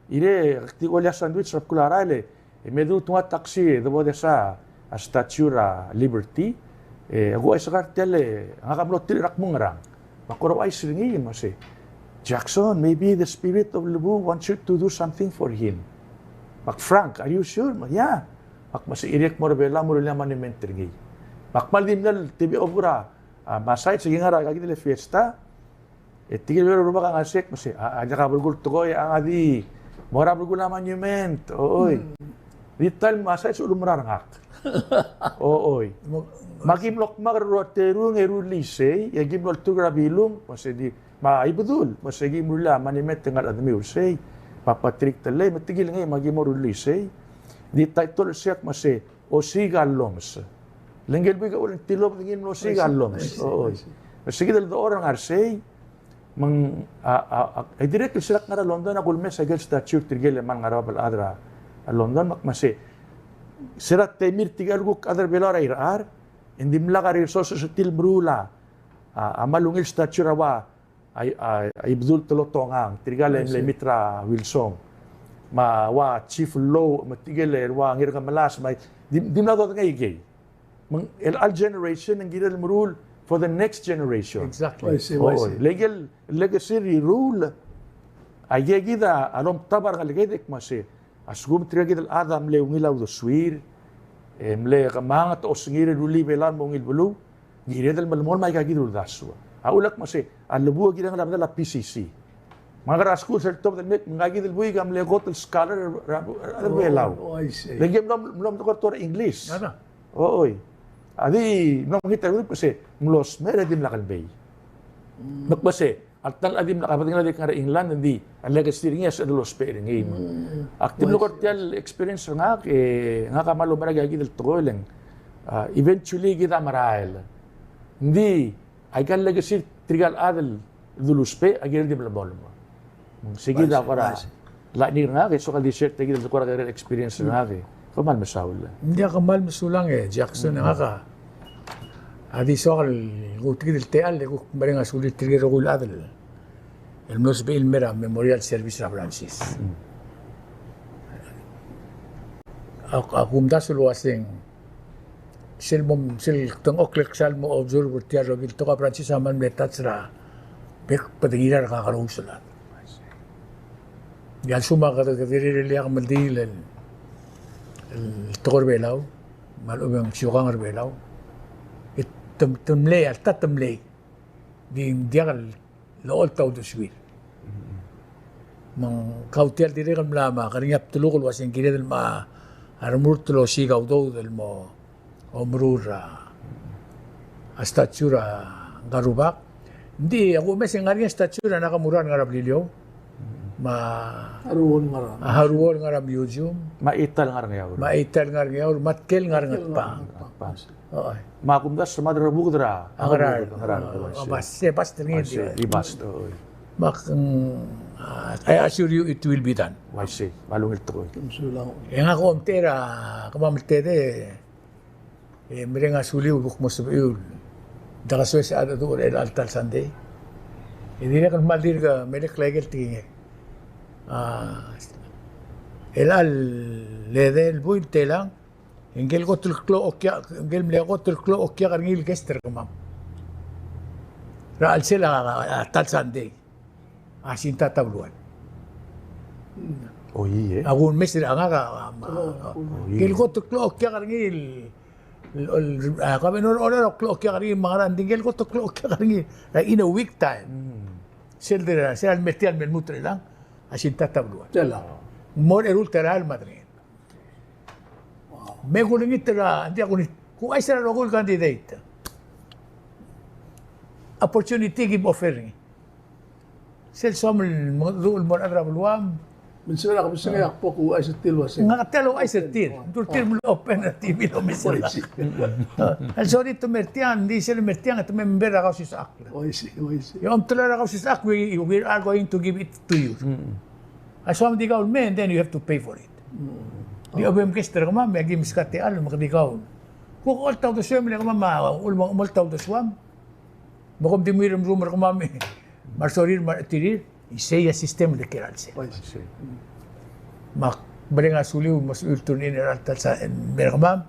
irei ak di olii a sandwich er a bkul a rael e, e me dmu el taxi e debo desa a Statue er a Liberty, e, ak ouchais er kau er tia el, e, ngak a mlotilech er a kmo ngerang. Me ak kora ouchais er ngii me se, Jackson, maybe the spirit of Lebu wants you to do something for him. Me ak, Frank, are you sure? Me, yeah. Me ak, me se, irei ak mo er a Belau me rullii a monument er ngii. Me ak kmal di mle, te be obra, a, Masai, se ki ngar er a, a kid el fiesta, e tirke el rubak a ngar sei, me se, a, a diak a belkul el tekoi, a ngak di mo er a belkul a monument, oi. Mm. Di ta el Masai se ulemerang er ngak. Oi. Me aki mlo kmak er a terung e rullii sei, e aki mlo olturk er a Bilung, me se di, me a Ibedul, me se aki mrullii a monument el ngar er a chedemiu er sei, me a Patrick Tellei, me tirke el ngii, me aki mo rullii sei. Di title er sei ak me se, Osiik a Llomes. Le ngike el buik a uchul e ng tilobed ngii el mlo Osiik a Llomes. Oi. Me se kid el dechor el ngar sei, me ng, a, a, a, e dirrek el sel ak ngar er a London, ak ulemes a ikel statue er tirke el kmal ngar er a bab el chad er a London, me ak me se, se er a temir tirke el kuk chad er a Belau er a irechar, e ng dimlak a resources er tir el meruul a, a, a kmal ungil statue er a ua, a, a, a Ibedul Telotongang, tirka el mle meet er a Wilsong. Me a ua Chief Low, me tirke el ua Ngirkemelas, me di, di mla dodengei ikei. Me ng el chelecha el generation, ng kirel meruul for the next generation. Exactly. I see, I see. Oi, le ikel legacy er a iruul, a ikei kid a lomtab a rengeleked e kmo se, a lsekum tirka kid el chad a mle ungil a uldesuir, e mle kemanget a osengir el rullii a Belau el mo ungil beluu, ng kired el melemolem aika kid el uldasu. A uchul ak me se, a Lebu a kirel ngar er a medal a P C C. Me ngak er a skuul sel tobed el mei, me ngka kid el buik a mle kot el scholar er a, er a, er a Belau. Oh, I see. Le ng mlo, mlo mekot er a English. Oi. A di mlo mekngit a rudip me se, mlo smecher e dimlak el mei. Mm. Me ak me se, a ta el chad a dimlak a bedengel a dirk ngar er a England, ng di a legacy er ngii a sebeched el ousbech er ngii. Mm. Ak di mlo kora tia el experience er ngak, e ngak a kmal oumera aika kid el tekoi el ng, a, eventually kid a merael. Ng di aika el legacy er tirka el chad el dulusbech a kirel di melemolem. Sei kid a kora lightning er ngak, e soak el di share tia kid el kora kerel experience er ngak. Kmal mesaul. Ng diak, kmal mesulang e Jackson, e ngak a a di soak el kuk tia el techall e kuk mereng a sulir tirke el rokui el chad el mlo sebechir el mei er a memorial service er a Francis. A, a kumdasu el uaseng sel mo, sel dengchokl el ksal mo observe er tia el rokui el tekoi, a Francis a kmal mle touch er a bek el bedengir a rekakerous el chad. Ia a lsekum a kede, kede rirellii a kemeldiil el, el tekoi er a Belau, me a lechub e ng siukang er a Belau, e te, te mlei, alta te mlei, di ng diak el olecholt a uldesuir. Me ng kau tia el dirrek el mla me ak er ngii a bdeluk el uaseng kired el mo remurt el osiik a udoud el mo omeruul a, a statue er a ngka el rubak. Ng di a kumes e ng ngar er ngii a statue er a Nakamura el ngar er a Beliliou. Me a Haruo el ngar er a, a Haruo el ngar er a museum. Me a Eita el ngar er a Ngeaur. Me a Eita el ngar er a Ngeaur, me a Tkel el ngar er a Ngatpang. Ngatpang. Oi. Me a kumdasu me a di rebuked er a, a Ngaraard. Ngaraard, a, oi, a, sei. Bas, e bas er ngii. Oi, sei, di bas, oi. Me ak, mm, a, I assure you it will be done. Oi, sei, me a ungil tekoi. E ngak a omtechei er a kemam el tedei, e mereng a suliu el kuk mo sebechiu el diak a soes a cheldecheduch er chelecha el ta el sandei. E dirrek el kmal dirk melekoi a ikel tekingek. A, chelecha el edei el buil el telang, e ngike el kot el klou a okiak, ngike el mle kot el klou a okiak er ngii el guest er kemam er a chelsel a, a, a ta el sandei a Sinta Tabelual. Oi, e. A kumes er a ngak a, a, a, oi, ngike el kot el klou a okiak er ngii el, el, el, a, kabe no, no, no, klou a okiak er ngii me a ngerang, di ngike el kot el klou a okiak er ngii, a, in a week time. Mm. Sel de, sel mei er tia el me lmuut er chelechang, a Sinta Tabelual. Sel a. Mo er a eru el telael me a derengel. Me kulengit er a, ng diak kunit, kuchais er a rokui el candidate. Opportunity ki offer er ngii. Sel soam el mengedecheduch el mo er a rechad er a beluam. Me ng sebechel a kebesengei a kbo kuchais er tir el uasei. Ngak a tia el ouchais er tir. Ng dilu tir el open er a T V el omes er ngak. El sorir te mei er tiang, ng di sel mei er tiang, te mei member er a Kausisechakl. Oi, sei, oi, sei. E omtelael er a Kausisechakl, we, we are going to give it to you. Mm. A soam di kau el mei, and then you have to pay for it. Mm. Di obengkes er kemam, me aki meskau a techall, me kede kau. Kuk olecholt a uldesuem el kemam a, ul-, olecholt a uldesuam. Me kom di mo er a room er kemam, me a resorir me a rechetirir, isei a system el kirel sel. Oi, sei. Me ak mereng a suliu el mo sebechir el tune in er a ta el sandei el mei er kemam.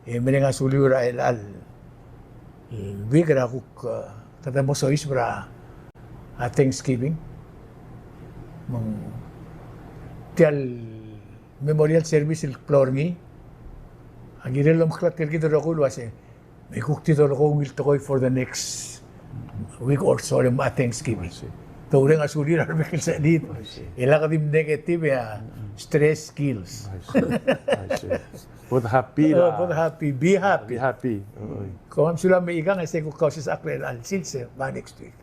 E mereng a suliu er a chelecha el week er a kuk, e, kede mo soiseb er a, a Thanksgiving. Me ng tia el memorial service el klou er ngii a kirel el omeklatk er kid el rokui el uasei, me kuk di dolekoi ungil tekoi for the next week or so el mo er a Thanksgiving. I see. Te oureng a sulir a rebek el sechelid. I see. E lak di negative e a stress kills. I see. I see. Both happy. Oh, la. Both happy. Be happy. Be happy. Oi. Kom sulang me ikang e sei kuk Kausisechakl er a chelsel se, ba next week.